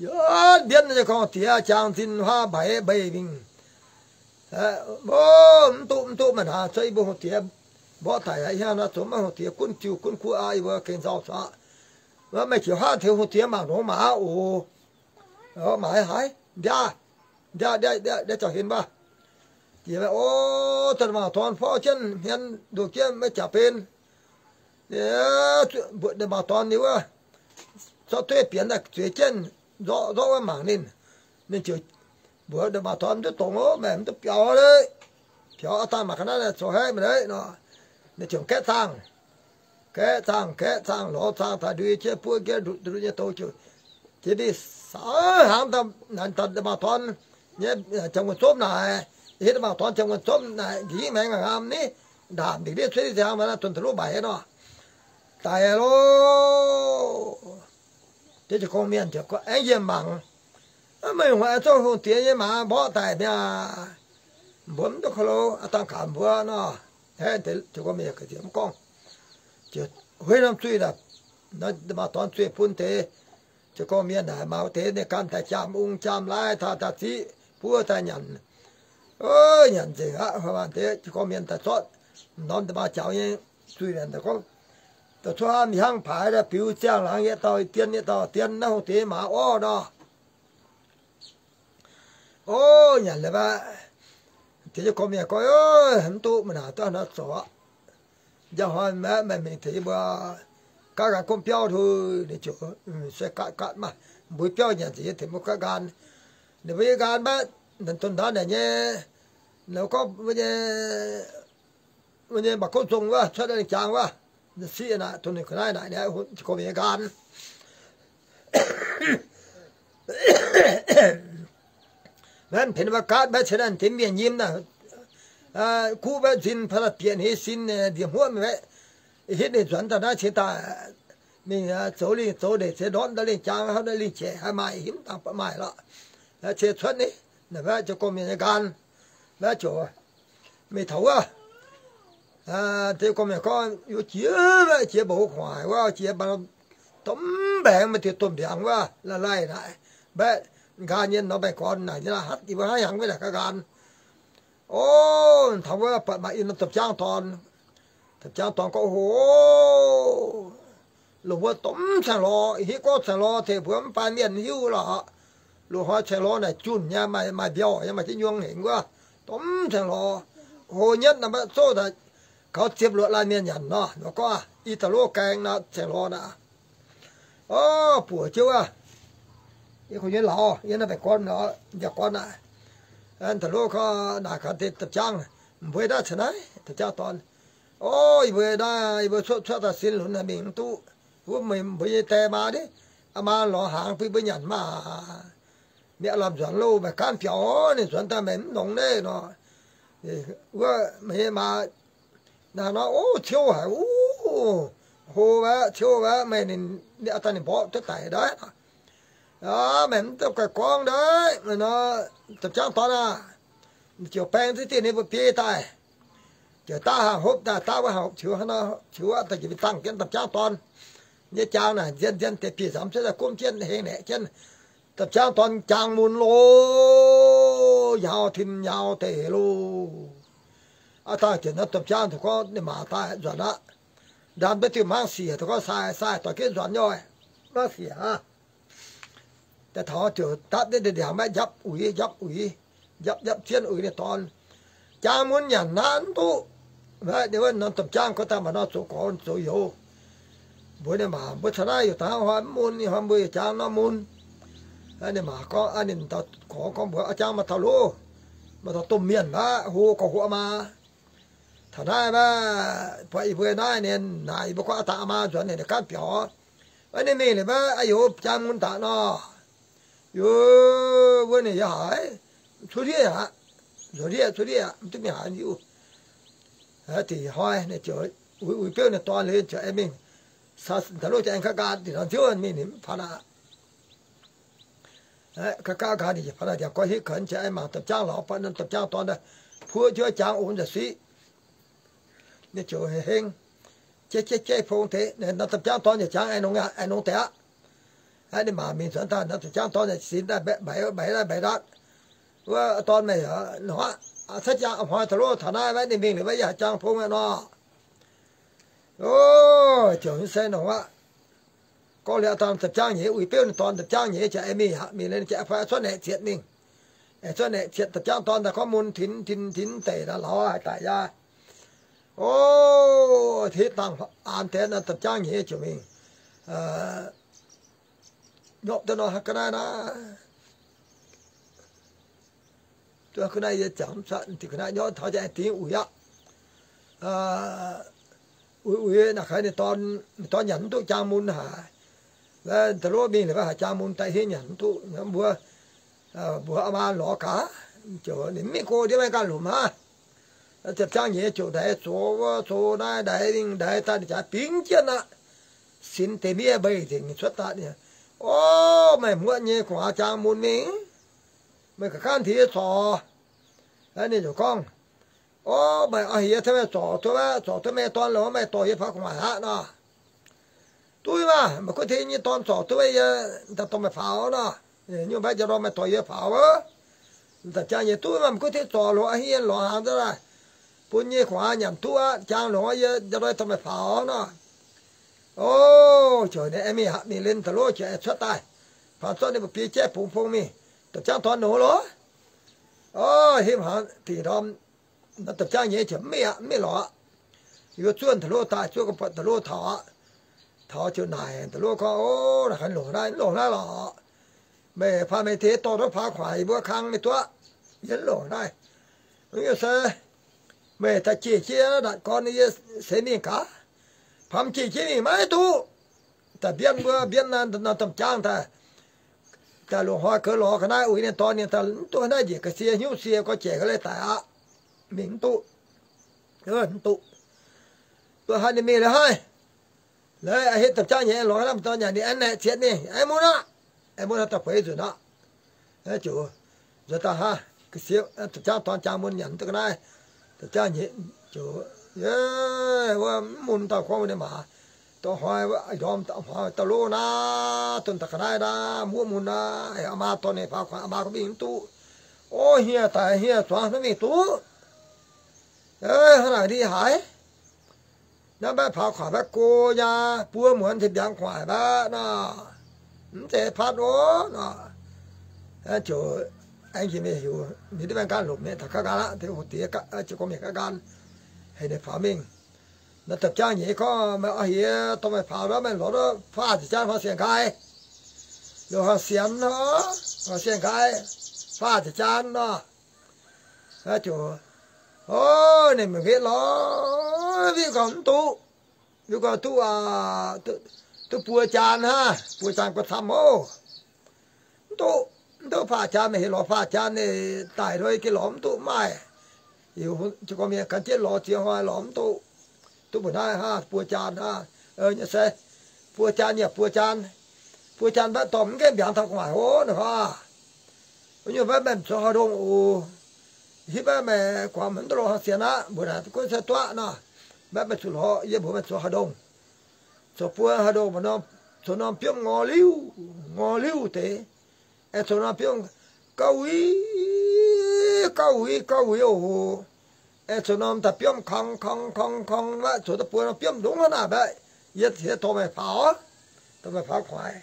Yie ndienv jiez gorngv diex jangx zinh huaav mbaix mbeix mingh. Mv duqv, mv duqv maah, naaiv cuotv i mbuo hungh diex mborqv daic aqv. Hnangv naaiv zoux maiv hungh diex gunv ziuh gunv guoqv aqv. Yie mbuo gengh nzauh zuqc aqv. Meih jiex huaav tengx hungh diex mangc longx maaz oc. Mangc haaix haaix, ndiav, ndiav, ndiav, ndiav, ndiav jauh henv wuov. Jiex o, da'maauh dorn forv jienv hmien ndoh jienv maiv jaax ben. Mbuox da'maauh dorn ninh wuov, zorqv dueiv bienx daaih zueiz jienv nzorqv, nzorqv wuov mangc ninh. Ninh ziouc mbuox da'maauh dorn, mv duqv dongz oc, meih mv duqv biaux leiz. Biaux aqv dangh mangc ga'naaiv zoux haiv meih leiz nor. Ninh ziouc gaeqv zaangh, gaeqv zaangh, gaeqv zaangh, lorz zaangh daaih ndui jienv buov jienv ndutc nyei douz ziouc jiex mingh saax hnaangx daaih da'maauh dorn nyei jangx wuonh zopv naaic. Hitv maaih dorn ziangh wuonh zomv naaic, nqa'haav maengx ngaam ni, ndaamv ndingc ndiev cuotv i ziangx, mv baac naaiv dongh da'luv mbaix nor, daic loh. Deix jiu-gorngv mienh ziouc gorngv, aengx yiem mangc, meih hungh aengx zouv hungh diex nyei maaz mborqv daic mi'aqv. Mbuo mv duqv ko lo, aa dangh gaax mbuo nor. Hnangv deix jiu-gorngv mienh ga'nziex mv gorngv, ziouc huei norm zuih naaic, maaih dorn zuih bun deix jiu-gorngv mienh naaic, maaih deix ninh ganh daaih jaam ung jaam laai, taux daaih ziqv buov daaih nyanc. Nyanc nzengc aqv. Deix jiu-gorngv mienh daaih zorqv norm da'maah jaux nyei zuih naaic gorngv, da'cuotv hnangv mingh hnangv paaix daaih biux ziangh laangz yietc dauh dien, yietc dauh dien, naaiv hungh diex maaz orv nor. O, nyanc liuz aqv, deix jiu-gorngv mienh gorngv, mv duqv, meih naaic duqv nor zoux aqv. Njang hnoi meih mingh tengx yie mbuo gaatv nqaan gomv biauv nor, ninh ziouc se gaatv gaatv maah, mbuo biauv nyanc nzengc, yie tengx mbuo gaatv nqaan. Ninh mbuo yiem nqaan mbaeqv, dongh ndaauv naaic nyei, ninh gorngv mbuo nyei mba'gomv zong wuov cuotv lingh jangx wuov, siqv naaic, dongh ninh ga'naaiv naaic, ninh gorngv mbuo nyei nqaan. Maiv benx mbuo gaatv mbaeqv cien naaiv deix mienh nyim naaic, guv mbaeqv nzin, bieqc hnyei sin, ndiev hmuoqv mbaeqv, hitv ninh nzuonx daaih naaiv cingx daaih mingh zoux lingh zoux ndeic, ceix ndortv daaih lingh jangx, haaix lingh jeic haih maaih, himv dangh baac maaih lorqc. Ceix cuotv ni, naaic mbaeqv jiu-gorngv mienh nyei nqaan, mbaeqv ziouc mingh taux wuov, deix gorngv mienh gorngv, yie jiex mbaeqv, jiex mba'hnoi gu'nguaaic wuov, jiex domh mbaengx, maaih diuh domh mbiaangx wuov, laih laih naaic, mbaeqv nqaan nyei norm baengh gorn naaic, yie haaix hnyangx wuov naaic ga'nqaan. O, taux wuov buatc maaih i norm domh jaangv dorn. Domh jaangv dorn gorngv, o, loz-mbuo domh caengx lorz, hitv gorngv caengx lorz tengx mbuo mv baac mienh hiuv lorqc. Loz-hnoi caengx lorz naaic junh nyei, maaih mbiauh nyei, maaih jienv nyuong hengx wuov, domh caengx lorz. Hlo nyetv nor maiv zouv daaih gaux ziepc luoqc laanh mienh nyanc nor. Nor gorngv i da'lov gaeng nor caengx lorz naaic. O, buoc jienv wuov, yie kungx nyei lauz, yie naaiv baengh gorn, mbiauz gorn naaic. Da'lov gorngv naaic gaax deix da'jangv, mbuo naaiv caux naaiv da'jangv dorn, o, yie mbuo naaiv, yie mbuo cuotv cuotv daaih sin lunx naaic mingh mv duqv. Wuov meih mbuo nyei die maa ni, aa maa lorz hnaangx bun mbuo nyanc maah. Mienh lamh nzuonx loh, meih gaanv biaux, ninh nzuonx daaih meih mv longx naaiv nor. Wuov meih nyei maa naaiv nor, o, ciouv haic, o, hlo wuov, ciouv wuov, meih ninh, aa dangh ninh mborqv duqv daic ndaaiv. Meih mv duqv gaengh gorngv ndaaiv nor, da'jangv dorn aah, ziouc baeng ziex dieh ninh mbuo biei daaih. Ziouc daav haaix hopv daaih, daav wuov haaix hopv, ziouc hnangv nor, ziouc wuov daaih njiec mingh dangh jienv da'jangv dorn nyei jaang naaic, nzien nzien deix bieiv nzamv cuotv daaih gomv jienv heng naeqc jienv da'jangv dorn jaang mun loh, nyaaux tim nyaaux deix loh. Aa dangh ziouc nor da'jangv ziouc gorngv ninh maa daaih nzuonx aqv. Ndaam duqv diuh hmangv siec, ziouc gorngv sai sai doic ginv nzuonx nyei, maiv siec aqv. Daaih taux ziouc dapv jienv ndie-ndiangx maiv njapv uix, njapv uix, njapv njapv jienv uix ninh dorn. Jaang mun nyanc naaiv mv duqv. Wuov norm domh jaang gorngv daaih maaih nor zoux gorx zoux youz. Mbuox ninh maa, mbuo taux naaiv yaac daaih hnoi mv mun, ih hnoi mbuo yaac jaang nor mun. Ninh maa gorngv, ninh dau gorx gorngv mbuox, aa, jaang maaih taux loh, maaih taux domh mienh aqv, hlo gorx hlo maa. Taux naaiv maiv buatc yie mbuo naaiv, ninh naaic yie mbuo gorngv aa dangh aa maa nzuonx ninh gaanv biaux. Ninh mingh liuz maiv, aa youz, jaang mun daaih nor. Yie, wuov ninh yaac haiz cuotv ndiev aqv, nzuonx ndiev cuotv ndiev aqv, mv duqv mingh haaix diuh. Da'nyeic hnoi ninh ziouc uix uix biouv ninh dorn liuz ziouc aengx mingh. Da'lov ziouc aengx ga'nqaang dingc nor nziouv mingh, ninh mv paan aqv. Ga'nqaang ninh ziouc paan aqv, ndiangx-goiv hitv kaux ziouc aengx mangc da'jangv lorz, buatc norm da'jangv dorn puoqv jienv jangx ong nzengc siqv. Ninh ziouc heng, jeiv jeiv jeiv pong deix, norm da'jangv dorn yietc jangx aengx nongx deix aqv. Ninh maa mingh nzuonx daaih, norm da'jangv dorn yaac sinx daaih, mbaix mbaix daaih mbaix ndaatv. Wuov dorn meih nor, cuotv jangx hnoi taux loh, taux naaiv maiv ninh mingh liuz maiv yaac jangx pong aqv nor. O, ziouc se nongx aqv. Gorngv liuz aa dangh da'jangv nyeiz uix biouv ninh dorn, da'jangv nyeiz ziouc aengx mingh aqv. Mingh liuz ninh ziouc aengx fai cuotv naeqc zietc mingh. Aengx cuotv naeqc zietc, da'jangv dorn daaih gorngv mun tinx tinx tinx deic naaiv lauz haaix daic yaac. O, hitv dangh aan deix nor, da'jangv nyeiz ziouc mingh nyopv duqv nor, ga'naaiv naaiv, ga'naaiv yie ziangx mv cuotv, ga'naaiv nyopv taux ziangx aengx dingx uix aqv. Uix uix naaic kaaix ninh dorn, ninh dorn nyanc mv duqv jaang mun haic. Da'lov mingh liuz maiv haiz jaang mun daaih, hingv nyanc mv duqv. Mbuo, mbuo aa maa lorz gaax, Ninh mv mingh go ndiev maiv ganh lomc hnangv. Da'jangv nyeiz ziouc ndaix zoux wuov, zoux naaiv ndaix mingh ndaix daaih ninh jaax bingx jienv aqv. Sinx deix miev mbeix nzengc cuotv daaih. O, meih muoqv nyei gu'nguaaz jangx mun mingh, meih ga'ganv tih zorc. Ninh ziouc gorngv, O, meih oix heuc yie tengx meih zorc duqv aqv, zorc duqv meih dorn longx, meih dorh yie faaux gu'nguaaic aqv nor. Duqv maah, meih gunv tengx nyei dorn zorc duqv yie, daaih dorh meih faaux nor. Nyungc mbaeqv jiex nor meih dorh yie faaux wuov. Da'jangv nyeiz duqv maah, meih gunv tengx zorc longx, hingv yie lorz hnaangx daaih bun nyei gu'nguaaz nyanc duqv aqv, jangx longx yie nor dorh meih faaux nor. O, ziouc ninh aengx mingh haic, mingh liemh da'lov ziouc aengx cuotv daaih. Faaux zorqv ninh mbuo biei jaiv bungx fong mingh, da'jangv dorn longx loh. O, himv hnaangx dingc ndorm, da'jangv nyeiz ziouc mv mingh aqv, mv mingh lorz aqv. Yie zuov da'lov daaih, zuov ga'buatc da'lov taux aqv. Taux ziouc naaic da'lov gorngv, O, naaic ganh longc naaiv, mv longc naaiv lorqc. Meih faaux mingh tengx dorh duqv faaux gu'nguaaic yie mbuo kang mingh duqv, yie mv longc naaiv. Nyungc se meih daaih jiex jienv ndatc gorn yie seix mingh gaax. Faaux jiex jienv mingh maiv duqv. Daaih mbienv mbuo, mbienv naaiv norm domh jaang daaih, daaih loz-hnoi goux lorz ga'naaiv uix ninh dorn ninh daaih mv duqv naaiv njiec ga'sie hnyouv sie gorx jaic ga'leiz daic aqv. Mingh mv duqv. Mv duqv. Mbuo haiz ninh mingh liuz haiz, laaix a'hneiv domh jaang nyeiz lorz naaiv domh dorn nyanc ninh aengx naeqc zietc ninh aengx mun aqv. Aengx mun aqv, daaih feix nzunc aqv. Ziouc nzuonx daaih hnangv, ga'sie domh jaang dorn jaang mun nyanc duqv ga'naaiv. Domh jaang nyeiz ziouc, wuov mv mun daaih gorngv ninh maaz, dorh hnoi ndorm hnoi da'lov naaiv, dongh daaih ga'naaiv naaiv, muoqv mun naaiv, aa maa dorh ninh faaux gu'nguaaic, aa maa gorngv mingh mv duqv. O, hniev daic hniev zuangx maiv mingh duqv. Hnangv naaic ndie haaix? Naaiv mbaeqv faaux gu'nguaaic mbaeqv go nyei, buo muonz tengx mbiaangx gu'nguaaic mbaeqv nor, mv zeiz patv ov nor. Ziouc aengx njiec mingh heuc ninh ndiev maiv nqaanv lomc mienh taux gaav nqaanv aqv, deix hoc diex ziouc gorngv mienh gaav nqaanv, heuc ninh faaux mingh. Naaiv domh jaang nyeiz gorngv, Meih oix heuc yie dorh meih faaux nor, meih lorz duqv faah ziepc jaan hnoi sienx nqaai. Loz-hnoi sienx nor, hnoi sienx nqaai, faah ziepc jaan nor. Ziouc, o, ninh mingh wetv lorz, wetv gorngv mv duqv, wetv gorngv duqv, duqv buo jaan hnangv, buo jaan gorngv camv oc. Mv duqv, mv duqv faah jaan, meih heuc lorz faah jaan, ninh daic nor yie gengh lorz mv duqv maaih. Ziouc gorngv mienh gan jienv lorz ziex hnoi lorz mv duqv. Duqv mbuo naaiv hnangv, buo jaan hnangv. Se, buo jaan yaac buo jaan. Buo jaan mbaeqv dorh mv gaengh mbiaangx taux gu'nguaaic ov, ninh gorngv. Wuov nyungc mbaeqv meih zuqc haaix ndongh oc. Hitv mbaeqv meih guangc mv duqv loz-hnoi sienx aqv, mbuo naaic gunv se duqv nor. Mbaeqv meih zuqc lorz, yie mbuox meih zuqc haaix ndongh. Zoux buo haaix ndongh, zoux norm biomv ngor liuv, ngor liuv deix. Aengx zoux norm biomv gauh wuic, gauh wuic, gauh wuic oc. Aengx zoux norm daaih biomv kong kong kong kong maiv, zoux daaih buo norm biomv ndongc hnangv naaic mbaeqv, yie dorh meih faaux, dorh meih faaux gu'nguaaic.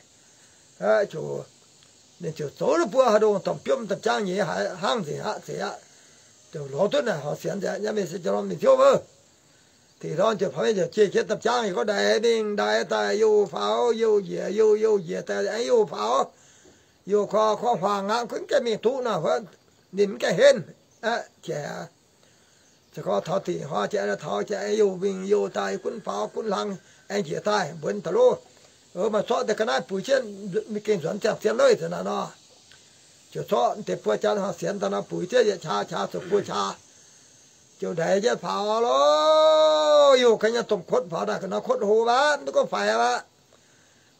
Ninh ziouc zoux duqv buo haaix ndongh, domh biomv domh jaang nyeiz haiz hnangv nzengc aqv, zeiz aqv. Ziouc lorz duqv naaic horc sienx nzengc aqv, nyei mingh se jiex norm mingh ziouv wuov. Dingc ndorm ziouc faaux mingh ziouc jiex jienv domh jaang nyeiz gorngv, Ndaix mingh ndaix daaih youh faaux youh njiec, youh youh njiec daaih aengx youh faaux. Youh korv korv huaang aqv, gunv gaengh mingh duqv nor, ninh mv gaengh henv. Jiex aqv. Se gorngv taux dingc hnoi jiex taux jiex aengx youh mingh youh daaih gunv faaux gunv hlang aengx njiec daaih mbuonx daaih loh. Maaih zorqv deix ga'naaiv buix jienv, gengh nzuonx ziangh zien loh, ih zanc naaiv nor. Ziouc zorqv deix buo jaan horc sienx daaih nor buix jienv yietc qaqv, qaqv zoux buo qaqv. Ziouc ndaix jienv faaux loh. Youh ga'naaiv domh kotv faaux daaih ga'naaiv kotv hlo aqv, mv duqv gorngv faix aqv.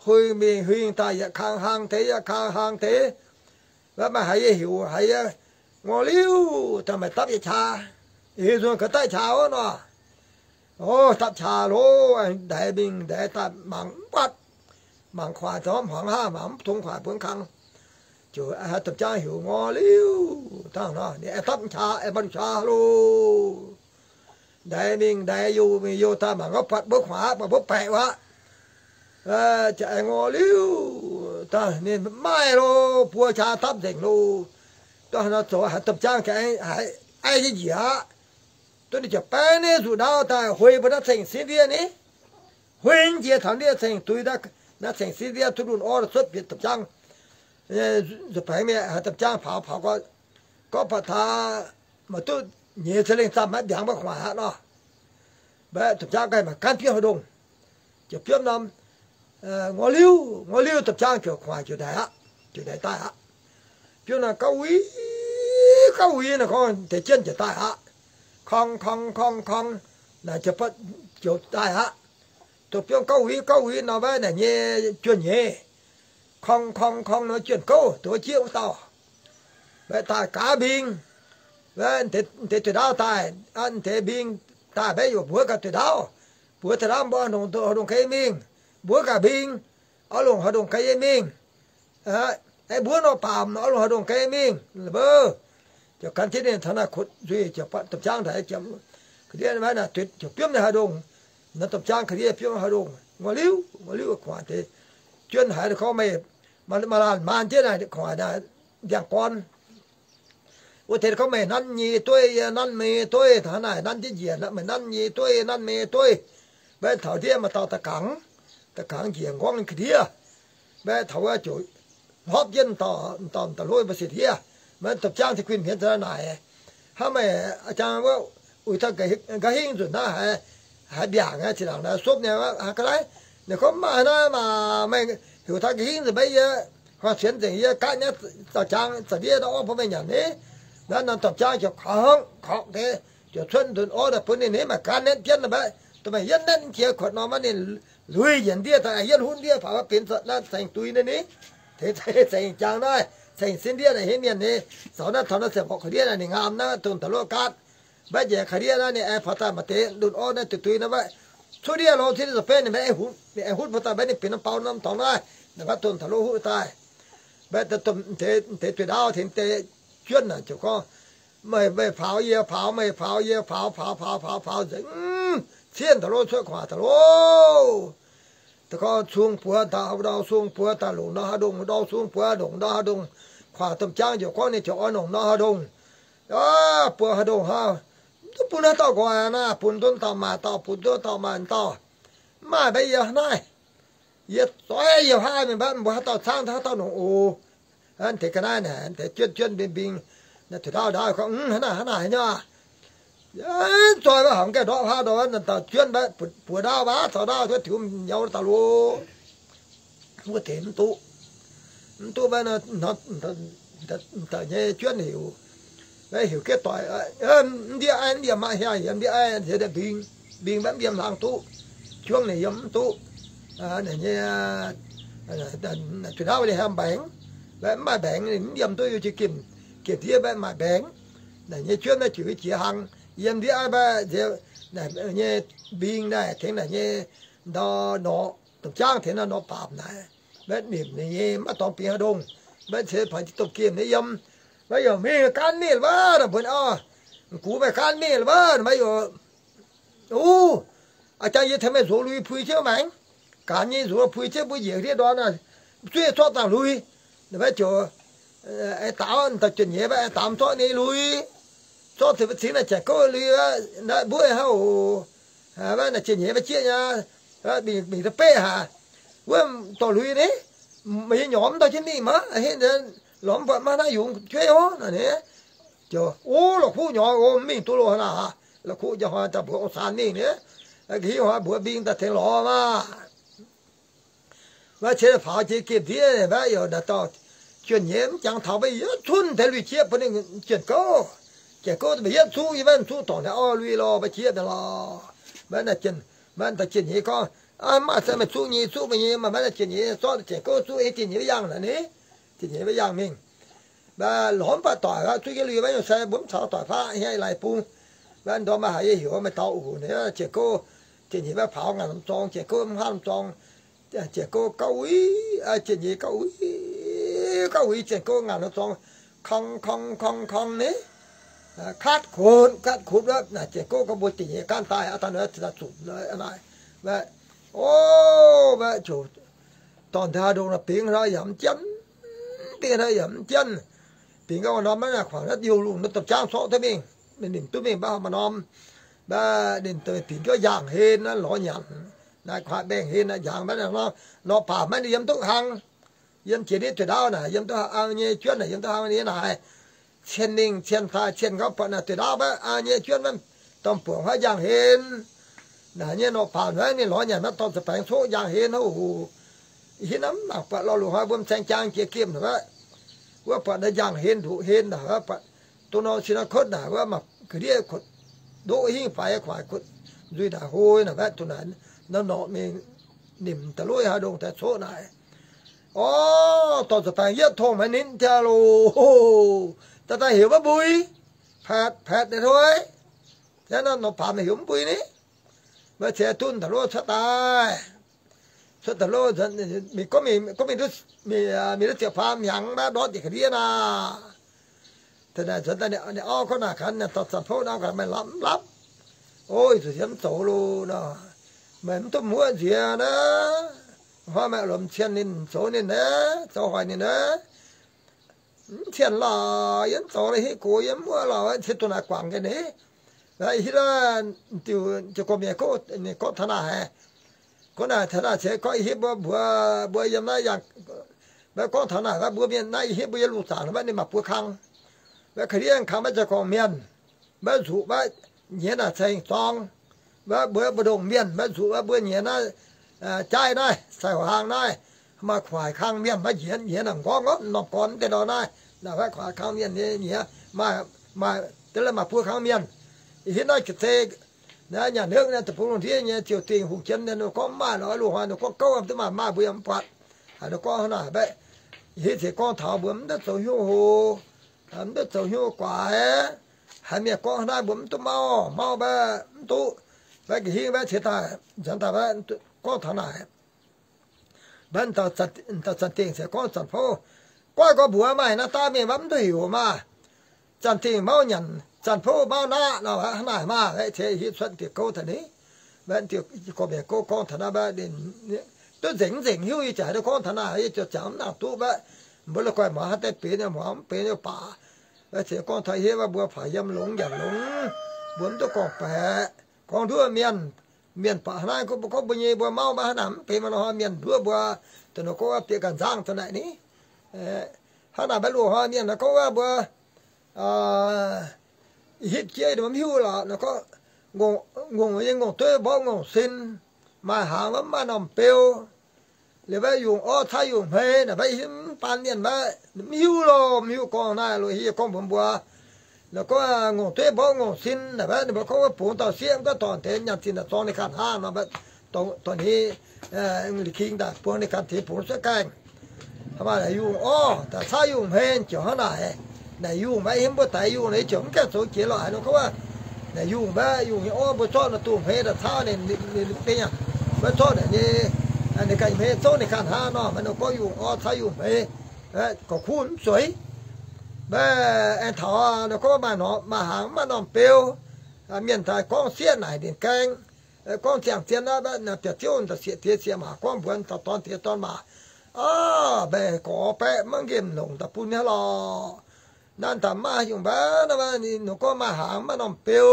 Huing mingh huing daaih yietc kang hlang deix, yietc kang hlang deix. Mbaeqv maaih haiz yie heuc haiz yie ngorc liuv daaih, meih dapv yietc qaqv, heuc nzunc ga'daiv qaqv wuov nor. O, dapv qaqv loh, ndaix mingh ndaix daaih mangc mv buatc, mangc kuaaic zoux hmuangx hnangv, mangc mv tong kuaaic mbuo kang. Ziouc haiz domh jaang heuc ngorc liuv dangh nor, ninh aengx dapv qaqv, aengx mbatv qaqv loh. Ndaix mingh ndaix youh mingh youh daaih mangc gaax buatc mbuo kuaaic aqv, buatc mbuo baeqc wuov. Ziouc aengx ngorc liuv dangh, ninh maaih loh, buo qaqv dapv nzengc loh. Dangh nor zoux haiz domh jaang aengx haiz aiv nyei njiec aqv. Duqv ninh ziouc baeng ninh zuqc ndaauv daaih huei mbuo naaiv ceng sin ndiev ni. Huei jiex taux ndiev ceng duix naaiv ceng sin ndiev duqv lunx orv cuotv bieqc domh jaang. Nzuih baengx mienh haiz domh jaang faaux, faaux gorngv, gorngv baac taux maaih duqv nyeiz za'lengh zaamh maiv mbiaangx maiv kuaaic aqv nor. Mbaeqv domh jaang ganh maaih gaanv biomv haaix ndongh, ziouc biomv norm ngorc liuv, ngorc liuv domh jaang ziouc kuaaic ziouc ndaix aqv, ziouc ndaix daaih aqv. Biomv norm gauh wuic, Gauv uix nor gorngv deix jienv ziouc daaih aqv. Kong kong kong kong, naaic ziouc daaih aqv. Doqc biomv gauv uix gauv uix nor mbaeqv naaic nyei juonh-nyeiz. Kong kong kong nor juonh gouv doqc jieqv wuov dauh. Mbaeqv daaih gaav mbing. Mbaeqv deix tuix ndaauv daaih, deix mbing daaih mbaeqv yaac mbuox gaax tuix ndaauv. Mbuox tuix ndaauv mbuo haaix ndongc, haaix ndongc ga'nyei mingh. Mbuox gaax mbing, oix longc haaix ndongc ga'nyei mingh. Aeqv, mbuo nor baamz oix longc haaix ndongc ga'nyei mingh. Mbuo ziouc gan jienv ninh taux naaiv kutv nzuih ziouc buatc domh jaang ndaaih, ka'ndiev maiv naaic duqv ziouc biomv ninh haaix ndongh. Naaiv domh jaang ka'ndiev biomv haaix ndongh, nguaaiv liuv nguaaiv liuv gu'nguaaic deix. Juonv haiz gorngv meih maaih laanh maan jienv naaic gu'nguaaic ndiangx-gorn. Wuov deix gorngv meih nanv nyei dueiv, yie nanv meih nyei dueiv, hnangv naaic nanv jienv njiec, meih nanv nyei dueiv, yie nanv meih nyei dueiv. Mbaeqv taux ndiev maaih dauh da'gangx, da'gangx njiec nqorngv ninh ga'ndiev. Mbaeqv taux wuov ziouc hlopv jienv dauh, dauh lov mbuo siec ndiev. Maiv domh jaang ziouc guinh hmien naaic, hnangv meih jangx wuov uix taux nqa'hingv nzunc naaiv haiz mbiaangc nyei, zinh ndaangc naaiv sopv nyei, haaix ga'naaiv? Ninh gorngv maaih naaiv maah, meih heuc taux nqa'hingv nzunc mbaeqv yie huaang sienx nzengc, yie gaatv nyei dauh jaang za'ndiev naaiv orv bun meih nyanc ni. Naaiv norm domh jaang ziouc korngv korngv deix, ziouc cuotv nzunc orv daaih bun ninh, ninh maiv gaanv netv jienv nor mbaeqv, dongh meih yietv netv jiex kuotv nor maiv ninh luiz yienc ndiev daaih, yietv hunv ndiev faaux maiv benx naaiv ceng-dui naaiv ni. Tengx ceng-jaang naaiv, ceng-sin ndiev naaiv hingv mienh ni. Zaux naaiv taux naaiv ziepc mborqc ka'ndiev naaiv ninh ngaam naaiv dongh da'lov gaatv. Mbaeqv njiec ka'ndiev naaiv ninh aengx faaux daaih maaih deix ndunh orv naaiv duqv dui naaiv mbaeqv cuotv ndiev lorz cin zoux benv ninh mbaeqv aengx hunv, ninh aengx hunv faaux daaih mbaeqv ninh benx norm bau norm dorngx naaiv, ninh mbaeqv dongh da'lov huv daaih. Mbaeqv deix tuix ndaauv tengx deix juonv naaic ziouc gorngv, meih, meih faaux yie faaux, meih faaux yie faaux, faaux faaux faaux faaux nzengc, ciev da'lov cuotv kuaax da'lov. Gorngv cung buoz daaih ndau, cung buoz daaih longc ndau haaix ndongh, ndau cung buoz longc ndau haaix ndongh. Kuaax domh jaang ziouc gorngv ninh ziouc oix longc ndau haaix ndongh. Buoz haaix ndongh hnangv, mv duqv bun haaix dauh nqoi naaiv, bun duqv dauh maaih dauh, bun duqv dauh maaih dauh. Mv maaih mbaeqv yie hnangv naaiv. Yie zoih yie haav mingh mbaeqv mbuo haaix dauh caangv haaix dauh longc oc. Deix ga'naaiv naaic, deix juonv juonv mbing mbing, naaiv tuix ndaauv ndaauv gorngv, hnangv naaic, hnangv naaic nyei. Zoih maiv horngc gaengh ndortv haav ndortv dauh juonv mbaeqv buoz ndaauv mbaeqv caux ndaauv cuotv tiux nyouz daaih lo. Wuov deix mv duqv, mv duqv mbaeqv, dauh nyei juonv heuc, mbaeqv heuc geh doic, mv ndiev aiv, mv yiem maiv hiaangx, yiem ndiev aiv nziex mbing, mbing mbaeqv mv yiem hlang duqv, juangv ninh yiem mv duqv. Naaic nyei tuix ndaauv ninh haih mbaengx, mbaeqv mv maaih mbaengx ninh mv yiem duqv yie jiex gemh, gemh ndiev mbaeqv maaih mbaengx. Naaic nyei juonv naaiv jiux jiex hlang, yiem ndiev aiv mbaeqv nziex, naaic nyei mbing naaic tengx naaic nyei ndau norqc domh jaangv tengx naaiv norqc baamc naaic, mbaeqv nimc ninh nyei maiv dorngx bingx haaix ndongh, mbaeqv ceix paaix domh gemh nyei yiem. Mbaeqv yaac mingh gaanv mingh wuov, mbuo, o, gux meih gaanv mingh wuov, mbaeqv yaac, o, a'jang yie tengx meih nzuonx lui pui jienv maengx, gaanv nyei nzuonx pui jienv mbuo njiec ndiev ndorn, zuov zorqv dangh lui. Mbaeqv ziouc aengx daaux, dauh juonv nyeiz mbaeqv aengx daaux zorqv ninh lui, zorqv cingx naaic Janx-Gouv lui, naaiv mbuov hnangv oc. Mbaeqv naaic juonv nyeiz maiv jieqv nyei, mingh da'beiv haic. Wuov dorh lui ni, meih nyei nyormx mv dorh jienv mingh maiv, lorz mv buatc maiv naaiv yungz jueiv oc. Ziouc, o, la'kuqv nyorx, o, mv mingh duqv loh naaic. La'kuqv njang hnoi daaih mbuox ong-saan mingh ni, ga'hingv hnoi mbuox mbing daaih tengx lorz maah. Maiv cien faaux jiex gemh ndiev, mbaeqv yaac naaic dauh juonv nyeiz mv jangx taux mbaeqv yietv cunv deix lui jieqv bun ninh Janx-Gouv. Janx-Gouv mbaeqv yietv zuqv, yie mbaeqv zuqv dorngc naaic orv lui lorh, mbaeqv jieqv naaic lorh. Mbaeqv naaic juonv, mbaeqv dauh juonv nyeiz gorngv, maaih se meih zuqv nyei, zuqv meih nyei, maaih mbaeqv naaic juonv nyeiz zorqv Janx-Gouv zuqv, ei juonv nyeiz maiv yangh naaic ni. Juonv nyeiz maiv yangh mingh. Mbaeqv lorz mv baac doic aqv, zuqv jienv lui maiv nyungc se mbuo mv caux doic faqv hieh laaix bung. Mbaeqv ndorm maiv haiz yie heuc meih daux oc. Janx-Gouv, juonv nyeiz maiv faaux ngaanc norm zorng, Janx-Gouv mv hav norm zorng. Janx-Gouv gauv uix, juonv nyeiz gauv uix, gauv uix Janx-Gouv ngaanc norm zorng, kong kong kong kong ni. Katv kutv, katv kutv wuov, Janx-Gouv gorngv mbuo juonv nyeiz gaanv daaih aqv, daaih nor zuqc naaic. O, mbaeqv ziouc dorh ndau ndongh naaic bingx hnoi yaac mv jienv, bingx hnoi yaac mv jienv. Bingx gauh norm maiv naaic kuangx naaiv diuh lungh nor domh jaangv sortv duqv mingh, ninh duqv mingh maiv horpc maaih norm. Mbaeqv ninh bingx jienv njaangc hlen naaiv lorz nyanc, naaiv kuaaiv mbaengx hlen naaiv njaangc maiv nor, nor baac maiv ninh yiem duqv hlang. Yiem jiex nitv duqv ndaauv naaic, yiem duqv hlang nyei juonv naaic, yiem duqv hlang nyei naaic. Cien mingh cien daaih, cien gauh buatc naaic duqv ndaauv maiv, nyei juonv maiv, dorn-buonc huaav njaangc hlen. Naaic nyei nor baac maiv ninh lorz nyanc naaiv dorn-ziepc baengx coqv njaangc hlen oc. Ih hnamv mangc buatc lorh loc hnoi mbuo m'saeng jaang jiex gemh naaic, wuov buatc naaiv njaangc hlen nduqc hlen naaic, buatc dongh norm sin norm kuotv naaic wuov, maaih ga'ndiev kuotv ndoqv hingv faix kuaaic kuotv nzuih naaic hlo naaic mbaeqv duqv naaic, norm norqc mingh nimc da'lov haaix ndongh daaih coqv naaic. Orv, dorh zuqc baengc yietv tongh maiv nitv jaa loh. Daaih daaih heuc maiv mbui, paetc paetc naaic hnoi, norm norm baamz heuc mv mbui ni. Maiv ceix duqv da'lov cuotv daaih. Cuotv da'lov, mingh gorngv mingh duqv, mingh duqv ziepc faam hnyangx maiv ndortv njiec ga'ndiev naaic. Da'naaic nzuonx daaih ninh auv gorngv naaic gaax, ninh dorh Zanc Pouv auv gaax, meih lapv mv lapv? O, ih zanc yie mv zoux loh nor. Meih mv duqv muoqv nziex naaiv. Hnoi meih lomh cien ninh, zoux ninh naaiv, zoux hoic ninh naaiv. Mv cien lorqc, yie mv zoux lorqc, hitv gox yie mv muoqv lorqc, cien duqv naaic guangc ga'naaiv. Hitv diuh, diuh gorqv mienh gorngv, ninh gorngv taux naaic haic. Gorngv naaic taux naaic ceix gorngv yie hitv mbuo, mbuo, mbuo yiem naaiv yangh, maiv gorngv taux naaic, mbuo mienh naaiv yie hitv mbuo yiem lungh zaangc naaiv, ninh maaih buo kang. Maiv ka'ndiev kang maiv zeiz gorngv mienh, maiv nzuqc maiv nyiex naaic ceng zorng. Mbuo mbuo mbu'ndongx mienh maiv nzuqc mbuo nyiex naaiv, jaaiv naaiv, sai-houx hlang naaiv, maaih kuaaic kang mienh maiv njiec, nyiex naaic m'nqorngv, m'normh gorn deix nor naaiv, naaiv kuaaic kang mienh nyei nyiex, maaih, maaih, deix maaih buo kang mienh. Hitv naaiv jiex zei, naaiv nyaanh hnyouv naaiv deic-bung lungh ndiev nyei ziouc dingh hungh jien, ninh gorngv maaih lorz loz-hnoi ninh gorngv gouv mv duqv maaih, maaih mbuo yaac mv buatc. Haaix nor gorngv hnangv naaic mbaeqv, hitv ceix gorngv taux mbuo mv duqv zoux hnyouv hoc, mv duqv zoux hnyouv guaix. Haiz mienh gorngv hnangv naaiv mbuo mv duqv mauv, mauv mbaeqv mv duqv. Mbaeqv ga'hingv mbaeqv ceix daaih, nzuonx daaih mbaeqv gorngv taux naaic. Mbaeqv dauh Zanc Dingh ceix gorngv Zanc Pouv, goiv gorx mbuox maaih naaiv daaih mienh mbaeqv mv duqv heuc maah. Zanc Dingh mauv nyanc, Zanc Pouv mauv naqv nor, hnangv naaic maah. Ceix hitv cuotv diuh gouv daaih ni. Mbaeqv diuh gorqv mienh gouv gorngv taux naaiv mbaeqv, duqv nzengc mv nzengc hiuv yie jaaix duqv gorngv taux naaiv, yie ziouc jangx mv nangc duqv mbaeqv, mbuo la'guaih muangx haaix deix benx nyei muangx, mv benx nyei baac. Ceix gorngv taux hitv mbuo faaux yiem longx nyanc longx, mbuo mv duqv gorngv-baeqc, gorngv nduov mienh. Mienh baac hnangv naaiv gorngv mbuo nyei mbuo mauv maiv hnangv naaic mv benx maaih nor, mienh nduov mbuo, dongh nor gorngv bieqc ganh nzangv dongh naaic ni. Hnangv naaic mbaeqv loz-hnoi mienh nor gorngv wuov mbuo hitv jieqv mv hiuv lorqc nor gorngv, ngongh nyei ngongh-dueiv mborqv ngongh sin, maaih hnaangx mv maaih norm beu. Liuz mbaeqv yungh orv caav yungh hmei naaic mbaeqv hitv mv baan mienh mbaeqv mv hiuv loh, mv hiuv gorngv naaiv loz-hei gorngv mbuox mbuo. Nor gorngv ngongh dueiv mborqv ngongh sin naaic mbaeqv ninh mbuo gorngv wuov bungx dauh sieqv mv gorngv dorngc deix nyanc zinh daaih zorng ninh ganh hnangv nor, dorngc ninh liuz king daaih buang ninh ganh teix bungx cuotv gaengh. Maaih naaic yungh orv daaih caav yungh hmei ziouc hnangv naaic. Naaic yungh mbaeqv hiuv mbuo daix yungh naaic ziouc mv gaengh zoux jiex lorqc haaix nor gorngv wuov, naaic yungh mbaeqv yungh nyei orv mbuo zorqv naaic dungh hmei daaih caav ninh, ninh, ninh mv benx aqv. Mbaeqv zorqv naaic nyei, ninh ganh hmei zouv ninh ganh hnangv nor, maiv nor gorngv yungh orv caav yungh hmei, gorqv-kuv mv zueiz. Mbaeqv aengx taux nor gorngv maaih norm, maaih hnaangx mv maaih norm beu, mienh daaih gorngv sieqv naaic ninh gaeng, gorngv ziangh zien aqv, mbaeqv biauv-ziouv daaih sieqv diex sieqv maac gorngv mbuox daaih dorn diex dorn maac, aav, mbaeqv gorx baeqv maiv nqemh longc daaih bun haaix lorqc. Naaiv daaih maaih yungh mbaeqv nor, ninh gorngv maaih hnaangx mv maaih norm beu.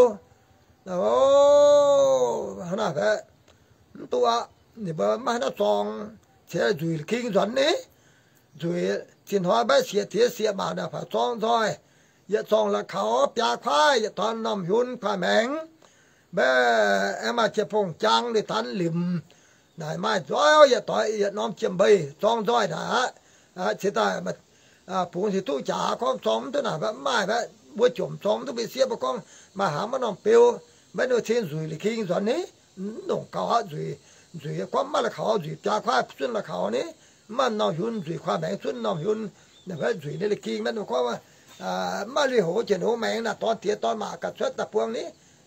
O, hnangv naaic mbaeqv mv duqv aqv. Ninh mbuo maiv haaix nor zorng, ceix nzueic king nzuonx ni. Nzueic zinh hnoi mbaeqv sieqv diex sieqv maac naaic faaux zorng nzoih, yietc zorng la'kaux biaa kuaaiv, yietc dorn norm hiunx kuaaiv maengx. Mbaeqv aengx maaih jiex bongh jaang liuz danx limc. Naaic maaih nzoih yietc doix yietc norm jiem mbeix zorng nzoih naaic aqv. Cingx daaih bungx cingx duqv jaax gorngv zorng mv duqv naaic mbaeqv mv maaih mbaeqv mbuo jomc zorng mv duqv mbuo sieqv mbuo gorngv maaih hnaangx maiv norm beu. Mbaeqv ninh ceix nzueic liuz king nzuonx ni. Mv longc gauh aqv, nzueic, nzueic gorngv mv maaih la'kaux, nzueic biaa kuaaiv zunv la'kaux ni. Mv maaih norm hiunx nzueic kuaaiv maengx zunv norm hiunx. Naaic mbaeqv nzueic ninh liuz king mbaeqv ninh gorngv mv maaih lui hoc jiex nongx maengx naaic dorn diex dorn maac ganh cuotv daaih buang ni.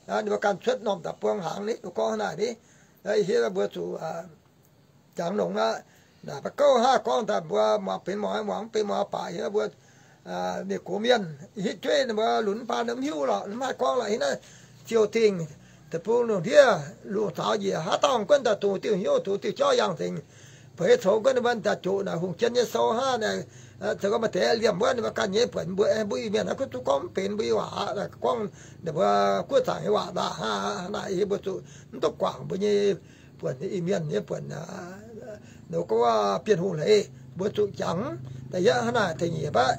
Ninh mbuo ganh cuotv norm daaih buang hnaangx ni, ninh gorngv hnangv naaic ni. Hiuv mbuo zuqc jangx longx aqv. Naaic mbaeqv gouv hnangv gorngv daaih mbuo muangx benx muangx, muangx mv benx muangx baac hiuv mbuo mienh gox mienh hitv jueiv ninh mbuo lunx baan mv hiuv lorqc, mv haih gorngv lorqc. Hiuv naaiv ziouc dingh deic-bung lungh ndiev lungh zaaux njiec haaix dauh guonv daaih dungx diuh hnyouv dungx diuh jauv yangh nzengc. Beix coux guonv ninh mbuo daaih joqc naaic hungh jien nyei sou hnangv naaic. Zoux gau maaih deix liemh wuov ninh mbuo ganh nyei buonc mbuo, mbuo Iu-Mienh naaiv kuv duqv gorngv mv benx mbuo nyei waac, gorngv ninh mbuo guoqv zaangc nyei waac ndaangc hnangv naaic. Hiuv mbuo zuqc mv duqv guangc mbuo nyei buonc, Iu-Mienh nyei buonc, ninh gorngv Bienh Hungh leiz mbuo zuqc jangx. Da'yietv hnangv naaic, da'nyeic mbaeqv,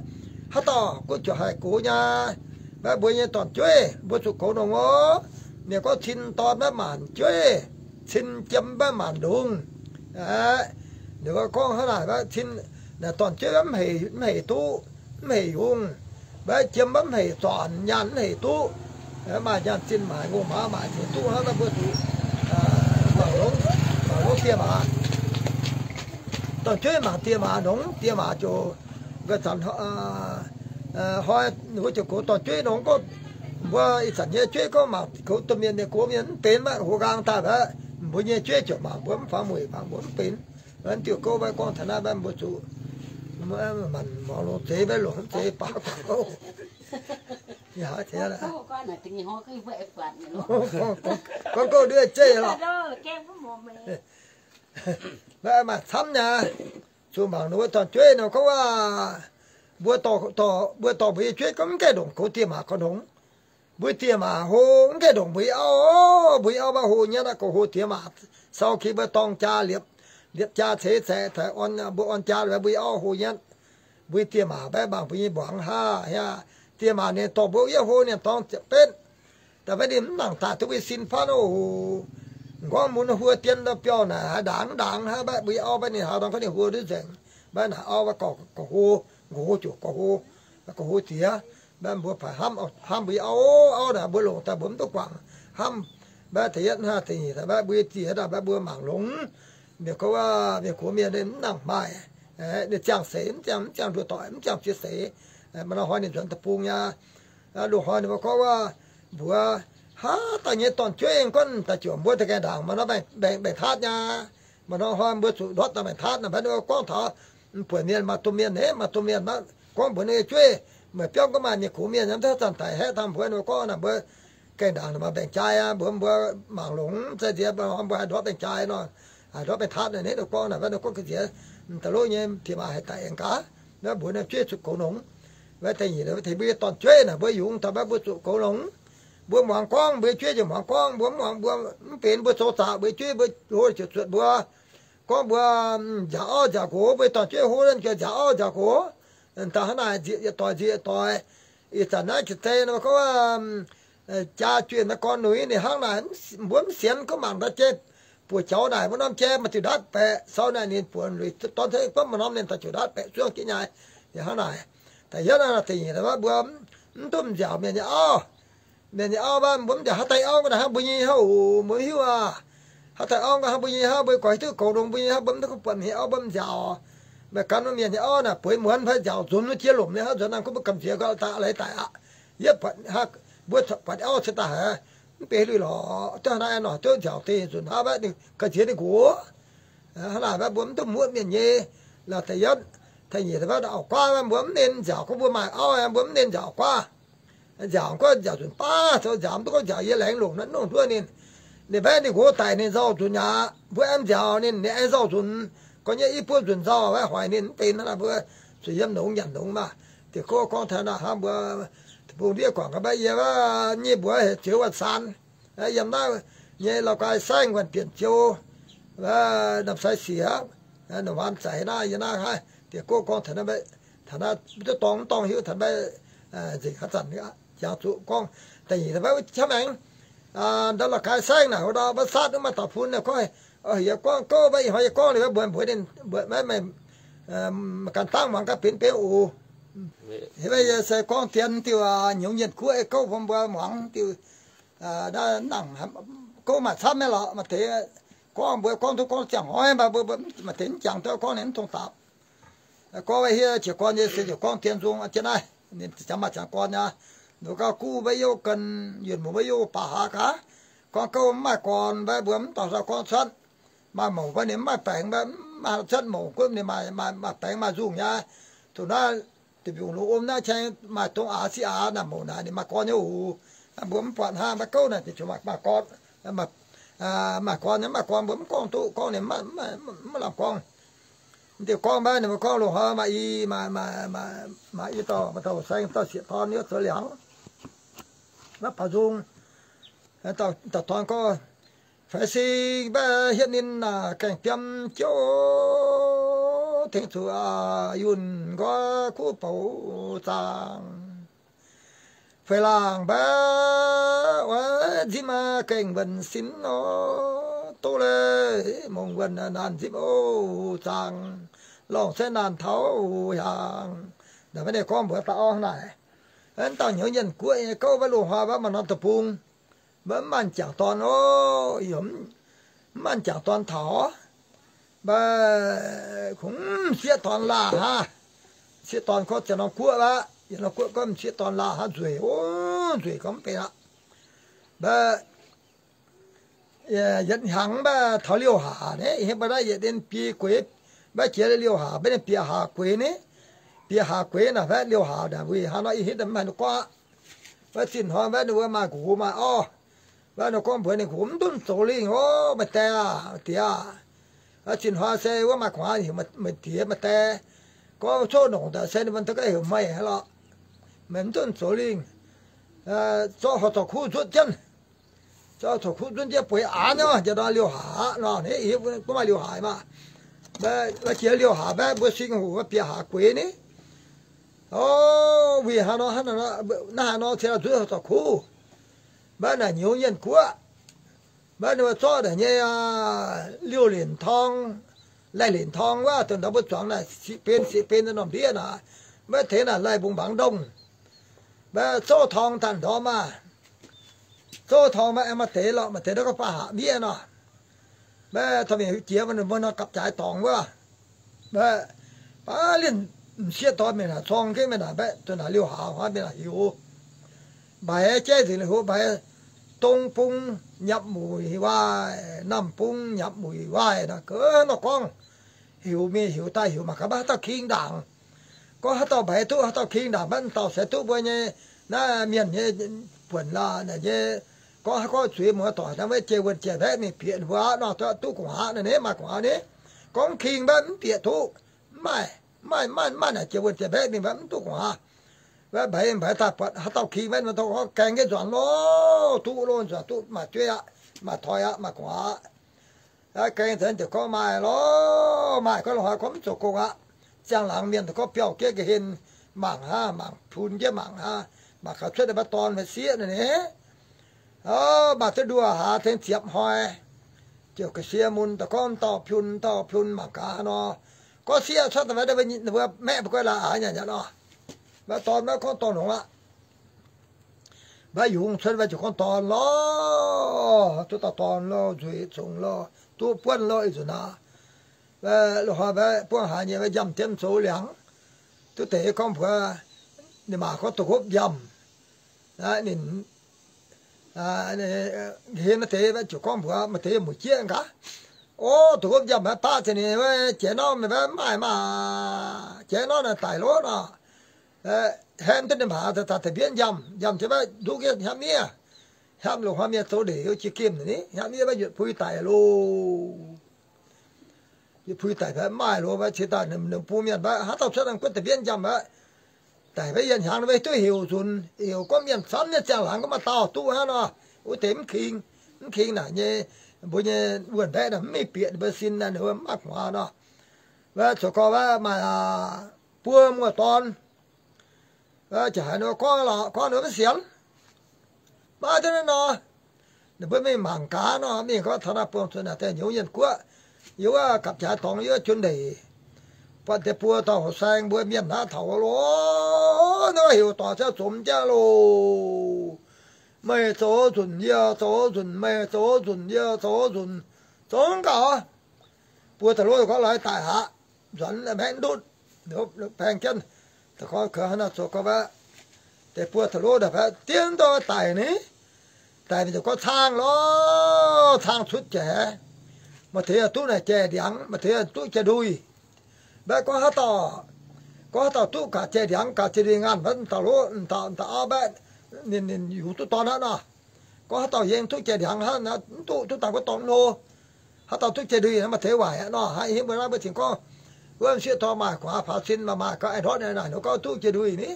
haaix dauh gunv juangc haih gox nyei, mbaeqv mbuo nyei dorn-jueiv mbuo zuqc goux nongx oc. Ninh gorngv cin dorn maiv maanc jueiv, cin jiem maiv maanc lungz. Ninh mbuo gorngv hnangv naaic, cin, naaic dorn-jueiv mv hec, mv hec duqv, mv hec yungz. Maiv jiem maiv hec zornc, nyaanh mv hec duqv. Maaih nyaanh zinh maaic, ngongh maaz maaic zinh duqv hnangv naaiv mbuo zuqc mangc longx, mangc longx dieh maac. Dorn-jueiv mangc dieh maac nongx, dieh maac ziouc, nqa'zanc hnoi ninh mbuo ziouc goux dorn-jueiv nongx gorngv, mbuo ih zanc nyei jueiv gorngv mangc goux domh mienh, mienh gox mienh mv benx, maiv hoz nqaang daaih aqv. Mbuo nyei jueiv ziouc mangc mbuo mv fangx mueic, mangc mbuo mv benx. Mv diuh gouv maiv gorngv taux naaiv, mbuo zuqc manc muangx longx zeiz, maiv longx zeiz baac gorngv gouv. Gorngv gouv nduov zeiv lorqc. Maiv maaih camv nyei. Zuqc mangc ninh mbuo dorn-jueiv nor gorngv waac, mbuo dorh, mbuo dorh mbuo nyei jueiv gorngv mv gaengh ndongc goux dieh maac gorngv nongx. Mbuo dieh maac hlo mv gaengh ndongc mbuo nyei auv, mbuo nyei auv maiv hlo nyatv aqv, gorx hlo dieh maac. Sau ki mbuo dorng jaa liepc, liepc jaa ceix zaeqc taux mbuo orn jaa mbuo nyei auv hlo nyatv. Mbuo dieh maac maiv mangc mbuo nyei mbuangz haav, dieh maac ninh dorh mbuo yiem hlo ninh dorngx ziepc betv. Da'faanh ninh mv nangc daaih duqv mbuo sin faanv oc. M'nqorngv mun huo dien biauv naaic haaix ndaangc ndaangc haaix, mbuo nyei auv maiv ninh haaix dorngx gorngv ninh huo duqv nzengc. Maiv naaic auv maiv gorx, gorx hlo, gorx hlo ziouc gorx hlo, gorx hlo diex. Maiv mbuo paaic hnamv, hnamv mbuo nyei auv, auv naaic mbuo longc daaih mbuo mv duqv guangc. Hnamv maiv da'yietv hnangv da'nyeic daaih maiv mbuo nyei diex daaih maiv mbuo mangc longx. Mienh gorngv mienh gox mienh ninh mv nangc maaih, ninh ziangh seix mv ziangh, mv ziangh nduov doic, mv ziangh ziex seix. Maaih norm hnoi ninh nzuonx deic-bung nyei. Loz-hnoi ninh mbuo gorngv wuov, mbuox haaix dauh nyei dorn-jueiv guonv daaih ziouc mbuo da'gaengh ndaangc maaih norm mbaengx-taatv nyei. Maaih norm hnoi mbuo zuqc ndortv daaih mbaengx-taatv naaic, mv baac ninh mbuo gorngv taux buonc mienh maaih domh mienh, maaih domh mienh maiv gorngv mbuox ninh nyei jueiv, meih biauv gorngv maaih mienh gox mienh nyei, mv deix zanc daic haeqv daaih mbuox ninh mbuo gorngv naaic mbuo gaengh ndaangc maaih mbaengx-jai aqv, mbuox mbuo mangc longx, za'gengh mbuo haih ndortv mbaengx-jai nor, haih ndortv mbaengx-taatv naaic. Ninh gorngv naaic, mv deix gorngv ga'nziex, da'lov nyei dieh maac haih daic aengx gaax, mv baac mbuox ninh jueiv zuqc goux longx. Mv deix nyeic, mv deix mbuo nyei dorn-jueiv naaic mbuo yungz taux maiv mbuo zuqc goux longx. Mbuo muangx gorngv, mbuo nyei jueiv ziouc muangx gorngv, mbuo mv muangx, mbuo mv benx, mbuo zoux zaqc, mbuo nyei jueiv mbuo hlo ziouc zuotc mbuo. Gorngv mbuo nziaauc auv nziaauc nqox, mbuo nyei dorn-jueiv hlo nziaauc auv nziaauc nqox. Daaih hnangv naaic nzieqc yietc doic nzieqc yietc doic. Ih zanc naaiv jiex zei nor gorngv jaa juoh naaiv gorn nuix ninh hnangv naaic, mbuo mv sienx gorngv mangc daaih jai buoz-jaux naaic, wuov norm jai maaih diuh ndatv baeqc, sau naaic ninh buoz luic dorn ceix buonv maaih norm ninh daaih ziouc ndatv baeqc zuangv jienv nyei. Ninh hnangv naaic. Da'yietv naaic, da'nyeic naaic mbuo mv duqv nziaauc mienh nyei auv. Mienh nyei auv mbuo mv nziaauc haaix deix auv ga'naaiv hnangv mbuo nyei hnangv oc, mbuo mv hiuv aac. Haaix deix auv ga'naaiv hnangv mbuo nyei hnangv, mbuo gorx hiuv duqv goux longx mbuo nyei hnangv, mbuo mv duqv buatc mienh auv mbuo mv nziaauc. Meih gan mbuo mienh nyei auv naaic bueix muonz fai nziaauc nzunc wuov jiex lomc nyei hnangv, nzuonx naaiv gunv mbuo gamh nziex gau daaih leiz daic aqv. Yie buatc mbuo buatc auv cingx daaih haiz mv benx lui lorqc. Duqv hnangv naaiv nor duqv nziaauc deix nzunc hnangv, gamh nziex ninh nqox. Hnangv naaic mbuo mv duqv muoqv mienh nyei. Da'yietv, da'nyeic, auv-guaav mbuo mv nen nziaauc, gorngv mbuo maaih auv, mbuo mv nen nziaauc auv-guaav. Nziaauc gorngv nziaauc nzunc baav zoux nziaauc, mv duqv gorngv nziaauc yie laengz longc naaiv nongh nduov ninh. Ninh mbaeqv ninh nqox daic ninh nzauh nzunc aqv, mbuo aengx nziaauc ninh, ninh aengx nzauh nzunc. Gorngv nyei i buo nzunc nzauh, maiv hoic ninh mv benx hnangv naaic, mbuo zuqc yiem longx nyanc longx maah. Diex kov gorngv taux naaic hnangv mbuo deic-bung ndiev guangc ga'mbaeqv yie, nyei mbuox heuc Zioux Wan Saan. Yiem naaiv nyei Lauv Gaai Saengv Guanh Bienh Ziou, Namh Sai Siex, Norm Waan Zaic naaiv, yie naaiv haih diex kov gorngv taux naaiv, mbuo duqv dorng mv dorng hiuv taux mbaeqv nzengc haaix zanc jangx zuqc gorngv. Da'nyeic mbaeqv wuov qaqv maengx, ndau Lauv Gaai Saengv naaic, wuov ndau mbaeqv saatv wuov maaih dauh fun naaic gorngv, yie gorngv gouv mbaeqv ih hnoi yie gorngv liuz mbuox mbuox ninh, mbuox maiv meih ganh dangv muangx gaax benx benx oc. Mv baac yie se gorngv dien diuh nyouz nyienh guoqv ei gouv bun mbuo muangx diuh. Naaiv nangc gouv maaih camv nyei lorqc, maaih deix gorngv mbuo gorngv duqv gorngv ziangh hnoi, mv baac mbuo maaih deix mv jangx duqv gorngv ninh mv tong dapc. Gorngv wuov hieh jiez gorn nyei se ziouc gorngv dien nzung jienv naaiv, ninh jangx maaih jangx gorn nyei. Nduqc gauh guv mbaeqv youv ganh, yuonh muoz mbaeqv youh baac haaix gaax. Gorngv gouv mv maaih gorn mbaeqv mbuo mv dorh dauh gorngv cuotv. Maaih mouc mbaeqv ninh mv maaih baengx mbaeqv mv maaih cuotv mouc, gorngv ninh maaih, maaih baengx maaih nzungh nyei. Zuqc naaiv deic-bung lungh om naaiv ceng maaih dongh aax siqv aax naaic mouc naaic ninh maaih gorn nyei oc. Mbuo mv buatc hnangv mbaeqv gouv naaic ninh ziouc maaih gorn, maaih gorn nyei, mv maaih gorn mbuo mv gorngv duqv, gorngv ninh mv lamh gorngv. Mv diuh gorngv mbaeqv ninh mbuo gorngv loz-hnoi maaih i, maaih i dauh, maaih dauh saeng dauh sieqv dorn yiem zoux liangx, maiv baac nzung. Dauh dorn gorngv, faix sing mbaeqv hietv ninh naaic gaengh diem jiouv, tengx zuqc yunh nqoi kuv bouc zaangc. Feix laangc mbaeqv oix nzipv gaengh wuonh sin nor, doz leiz mongh wuonh naanc nzipv o zaangc, lorngh se naanc taux hiaangx. Naaic maiv ninh gorngv mbuox dauh auv naaic, Mv dauh nyouz Yienh Guoqv nyei gouv mbaeqv loz-hnoi mbaeqv maaih norm deic-bung, mbaeqv mv maanh jangc dorn oc, mv maanh jangc dorn taux, mbaeqv kungx m'sieqv dorn laah hnangv. M'sieqv dorn gorngv ziangh norm guoqv aqv, yietc norm guoqv gorngv m'sieqv dorn laah hnangv nzueic oc, nzueic gorngv mv benx aqv. Mbaeqv yietc hnyangx mbaeqv taux liouh haac ni, yie hiuv mbaeqv naaiv yietc dien biei gueix, mbaeqv jiex liouh haac, mbaeqv ninh bieqc haac gueix ni. Bieq haac gueix naaic mbaeqv liouh haac naaic wuic hnangv nor, yie hiuv mv haaix nor gorngv aqv. Mbaeqv zinh hnoi mbaeqv ninh mbuo maaih nqox maaih orv, mbaeqv ninh gorngv mbuox ninh nqox, mv ndutv zoux lingh oc, meih die aah, meih die aah. Zinh hnoi se wuov maaih gu'nguaaz heuc meih die meih die. Gorngv coqv nongc daaih se ninh mbuo duqv ga'heuc meih lorqc. Meih mv ndutv zoux lingh, zorqv horc zorc kuv nzuonv jienv, zorqv horc zorc kuv nzuonv jienv bueix aanx nor, njang nor liouh haac nor, hneiv hiuv duqv maaih liouh haac maah. Jiex liouh haac mbaeqv mbuo sing hoc bieqc haac gueix ni. O, wuic hnangv nor, naaiv haaix nor cingx nzuonv horc zorc kuv. Mbaeqv naaic nyouz Yienh Guoqv, mbaeqv ninh mbuo zorqv naaic nyei liouh linc torng, laih linc torng wuov, dongh ndau mbuo zuangx naaic siqv ben siqv ben norm ndiev naaic, mbaeqv tengx naaic laih mbungx mbaangx ndongh. Mbaeqv zouv torng daaih ndorm maah. Zouv torng mbaeqv aengx maaih deix lorqc, maaih deix ndau gorngv baav haac miev nor. Mbaeqv taux mienh jiex mbuo nor gapv jaaix dorngx wuov. Mbaeqv baav lienh m'sieqv dorn mingh naaic corng jienv mingh naaic mbaeqv duqv naaic liouh haac hnoi mingh naaic heuc, mbaix jaiv nzengc liouh haac, mbaix dong bung nyapv muic waaih, namh bung nyapv muic waaih nor, ga'naaiv nor gorngv. Heuc mingh heuc daaih heuc mangc gaax mbaeqv haaix dauh king ndaangc. Gorngv haaix dauh mbaix duqv haaix dauh king ndaangc mbaeqv mv dauh se duqv mbuo nyei naaiv mienh nyei buonc laaix naaic nyei. Gorngv haaix gorngv zuiz muoz doic naaiv mbaeqv jiex wuonh jiex mbaeqv mingh bieqc ninh mbuo aqv nor, duqv gu'nguaaz naaiv, maaih gu'nguaaz ni. Gorngv king mbaeqv mv bieqc duqv, mv maaih, mv maaih, mv maaih naaic jiex wuonh jiex mbaeqv mingh mbaeqv mv duqv gu'nguaaz. Mbaeqv mbaix mbaix daaih buatc haaix dauh king mbaeqv mv duqv gu'nguaaz, gaeng jienv nzuonx loh, duqv loh nzuonx duqv maaih jueiv aqv, maaih toi aqv, maaih gu'nguaaz. Gaeng nzuonx ziouc gorngv maaih loh, maaih gorngv loh hnoi gorngv mv zoux gong aqv. Ziangh laangz mienh gorngv biauv jieqv ga'hlen mangc hnangv, mangc pun jieqv mangc hnangv, mangc gaax cuotv daaih mbaeqv dorn maiv sieqv naaic ni. Maaih duqv nduoh haaix tengx ziepc hnoi, ziouc ga'sie mun daaih gorngv dauh pun, dauh pun mangc gaax nor. Gorngv sieqv cuotv daaih mbaeqv ninh mbuo maeqv mbuo guai laaix aqv nyanc nyanc nor. Mbaeqv dorn mbaeqv gorngv dorh longx aqv. Mbaeqv yungz cuotv mbaeqv ziouc gorngv dorn loh, duqv dauh dorn loh, nzueic zongx loh, duqv buonv loh ih nzunc aqv. Loh hnoi mbaeqv buangv haaix nyei mbaeqv njamv jienv zoux liangx, duqv deix gorngv mbuox ninh maa gorngv da'nqopv njamv. Ninh hien deix mbaeqv ziouc gorngv mbuox maaih deix muoz-jieqv gaax, o, da'nqopv njamv mbaeqv baqv ziouc ninh, jiex norm mbaeqv mv maaih maah, jiex norm naaic daic loh nor. Haeqv duqv ninh maa daaih daaih mbienv njamv, njamv jienv mbaeqv nduqv jienv hnamv miev. Hnamv loz hnoi mienh zoux ndeic jiex gemh ni, hnamv miev mbaeqv yietc pui daic loh. Yietc pui daic mbaeqv mv maaih loh, mbaeqv cingx daaih ninh bun mienh mbaeqv haaix dauh cuotv daaih guotv daaih mbienv njamv mbaeqv. Daic mbaeqv yietc hnyangx mbaeqv duqv heuc nzunc, heuc gorngv mienh camv nyei ziangh laangz gorngv maaih dauh duqv hnangv nor, wuov deix mv king, mv king naaic nyei, mbuo nyei wuonh mbaeqv naaic mv mingh bieqc ninh mbuo sin naaic, ninh mbuo mv maaih gu'nguaaz nor. Mbaeqv zoux gorngv mbaeqv maaih buo muoz-dorn. Jaax haaix nor gorngv lorqc, gorngv ninh mbuo mv sienx. Maiv duqv naaiv nor, ninh mbuo mingh mangc gaax nor, mingh gorngv taux naaiv buangh zuqc naaic deix nyouz Yienh Guoqv, yie wuov gapv jaaix dorngx yie wuov jun ndeic, buatc deix buo dauh horqc saeng mbuo mienh naaiv taux loh, naaiv heuc doic ziouc zomx jaav loh. Meih zoux nzunc yie zoux nzunc, meih zoux nzunc yie zoux nzunc, zomx gauh. Buo da'lov gorngv lorz daic aqv, nzuonx maeqv ndutv, baeng jienv. Da'gorngv kouv hnangv nor zoux gorngv, deix buo da'lov daaih dienv ndorm daic ni. Daic mingh ziouc gorngv caangh lorz, caangh cuotv jaax. Maaih deix duqv naaic jai-ndiangx, maaih deix duqv jai-nduih. Mbaeqv gorngv haaix dauh, gorngv haaix dauh duqv gaax jai-ndiangx gaax jai-nduih ngaanh mbaeqv dauh lov dauh dauh auv mbaeqv ninh ninh yungz duqv dorn aqv nor. Gorngv haaix dauh yiem duqv jai-ndiangx hnangv, mv duqv, duqv dangh wuov dorngx hlo. Haaix dauh duqv jai-nduih naaiv maaih deix waaic aqv nor. Hnangv yie mbuo naaiv mbuo cingx gorngv, wuov m'sieqv dorn maaih gu'nguaaz faaux sin maaih maaih gauh aengx ndortv naaic, ninh gorngv duqv jai-nduih ni.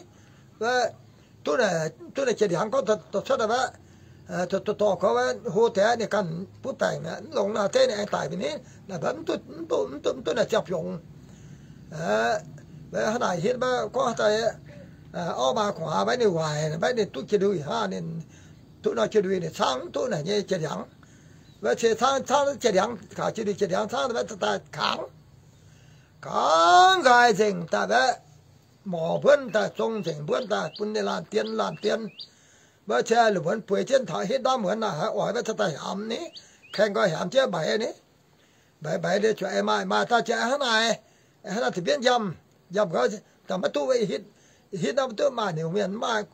Duqv naaic, duqv naaic jai-ndiangx gorngv dorh cuotv daaih mbaeqv, dorh gorngv hlo deix ninh ganh butv baengc mv longx naaic zeiv ninh aengx daic mingh ni. Naaic mbaeqv mv duqv, mv duqv, mv duqv naaic ziangh biongc. Hnangv naaic hietv mbaeqv gorngv haaix dauh orv maaih gu'nguaaz mbaeqv ninh waaic, mbaeqv ninh duqv jai-nduih hnangv ninh duqv nor jai-nduih ninh caangv mv duqv naaic nyei jai-ndiangx. Mbaeqv ceix caangv, caangv jai-ndiangx, gaax jai-nduih jai-ndiangx caangv mbaeqv daaih kangx, kangx nqaai nzengc daaih mbaeqv morc mbuonv daaih zong nzengc mbuonv daaih bun ninh laanh dien laanh dien. Mbuo cingx lungh muonz bueix jienv taux hitv ndorm muonz naaic, haiz oix mbuo cingx daaih hiaamx ni, kaeng nqoi hiaamx jienv mbaix ni. Mbaix mbaix ninh ziouc aengx maaih maaih daaih ziouc hnangv naaic, hnangv naaic ziouc mbienv njamv, njamv gau, daaih maiv duqv hitv, hitv nor maiv duqv maaih, ninh mienh mv maaih.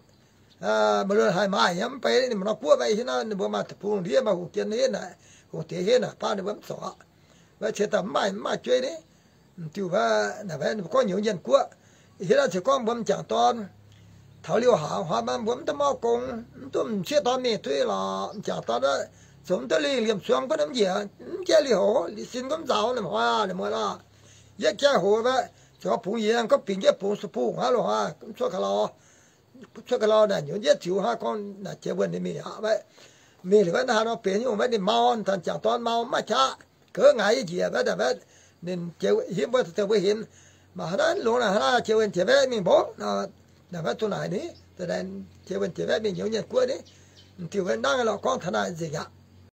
Maaih luonx haiz maaih nyei mv bei, ninh mbuo nor guoqv mbaix hitv nor, ninh mbuo maaih deic-bung ndiev, maaih hungh dien hitv naaic, hungh diex hitv naaic, baav ninh mbuo mv zoux aqv. Mbuo cingx daaih mv maaih, mv maaih jueiv ni. Diuh mbuo naaic, ninh mbuo gorngv nyouz nyienh guoqv, hitv nor ziouc gorngv mbuo m'jangc dorn taux liouh hlaax hnoi mbuo mv duqv mauv gong, mv duqv m'sieqv dorn mingh duqv lorqc. M'jangc dorn zoux mv duqv lingh, liemh zuangx gunv mv njiec, mv jaiv liouh hoc, sin gunv nzaaux, ninh hnoi aac, ninh muoz aac, yietv jaiv hoc, zoux bungx yienx gorngv bingx jienv bungx su bungx hnangv loz hnoi, mv cuotv ga'lauh. Cuotv ga'lauh naaic nyouz njiec ziux hnangv, gorngv naaic jiex wuonh ninh mingh aqv. Mingh liuz wuov hnangv nor benx nyungc, ninh mau, m'jangc dorn mau, mv maaih qaqv, geux ngaix nyei njiec wuov. Ninh jiex hitv mbuo, deix mbuo hinc, maaih hnangv naaiv longx naaic, hnangv naaiv jiex wuonh jiex waeqv mingh mborqv, naaic wuov duqv naaic ni, jiex wuonh jiex waeqv mingh nyouz nyienh guoqv ni. Diuh wuov nangv lorqc, gorngv taux naaic nzengc aqv.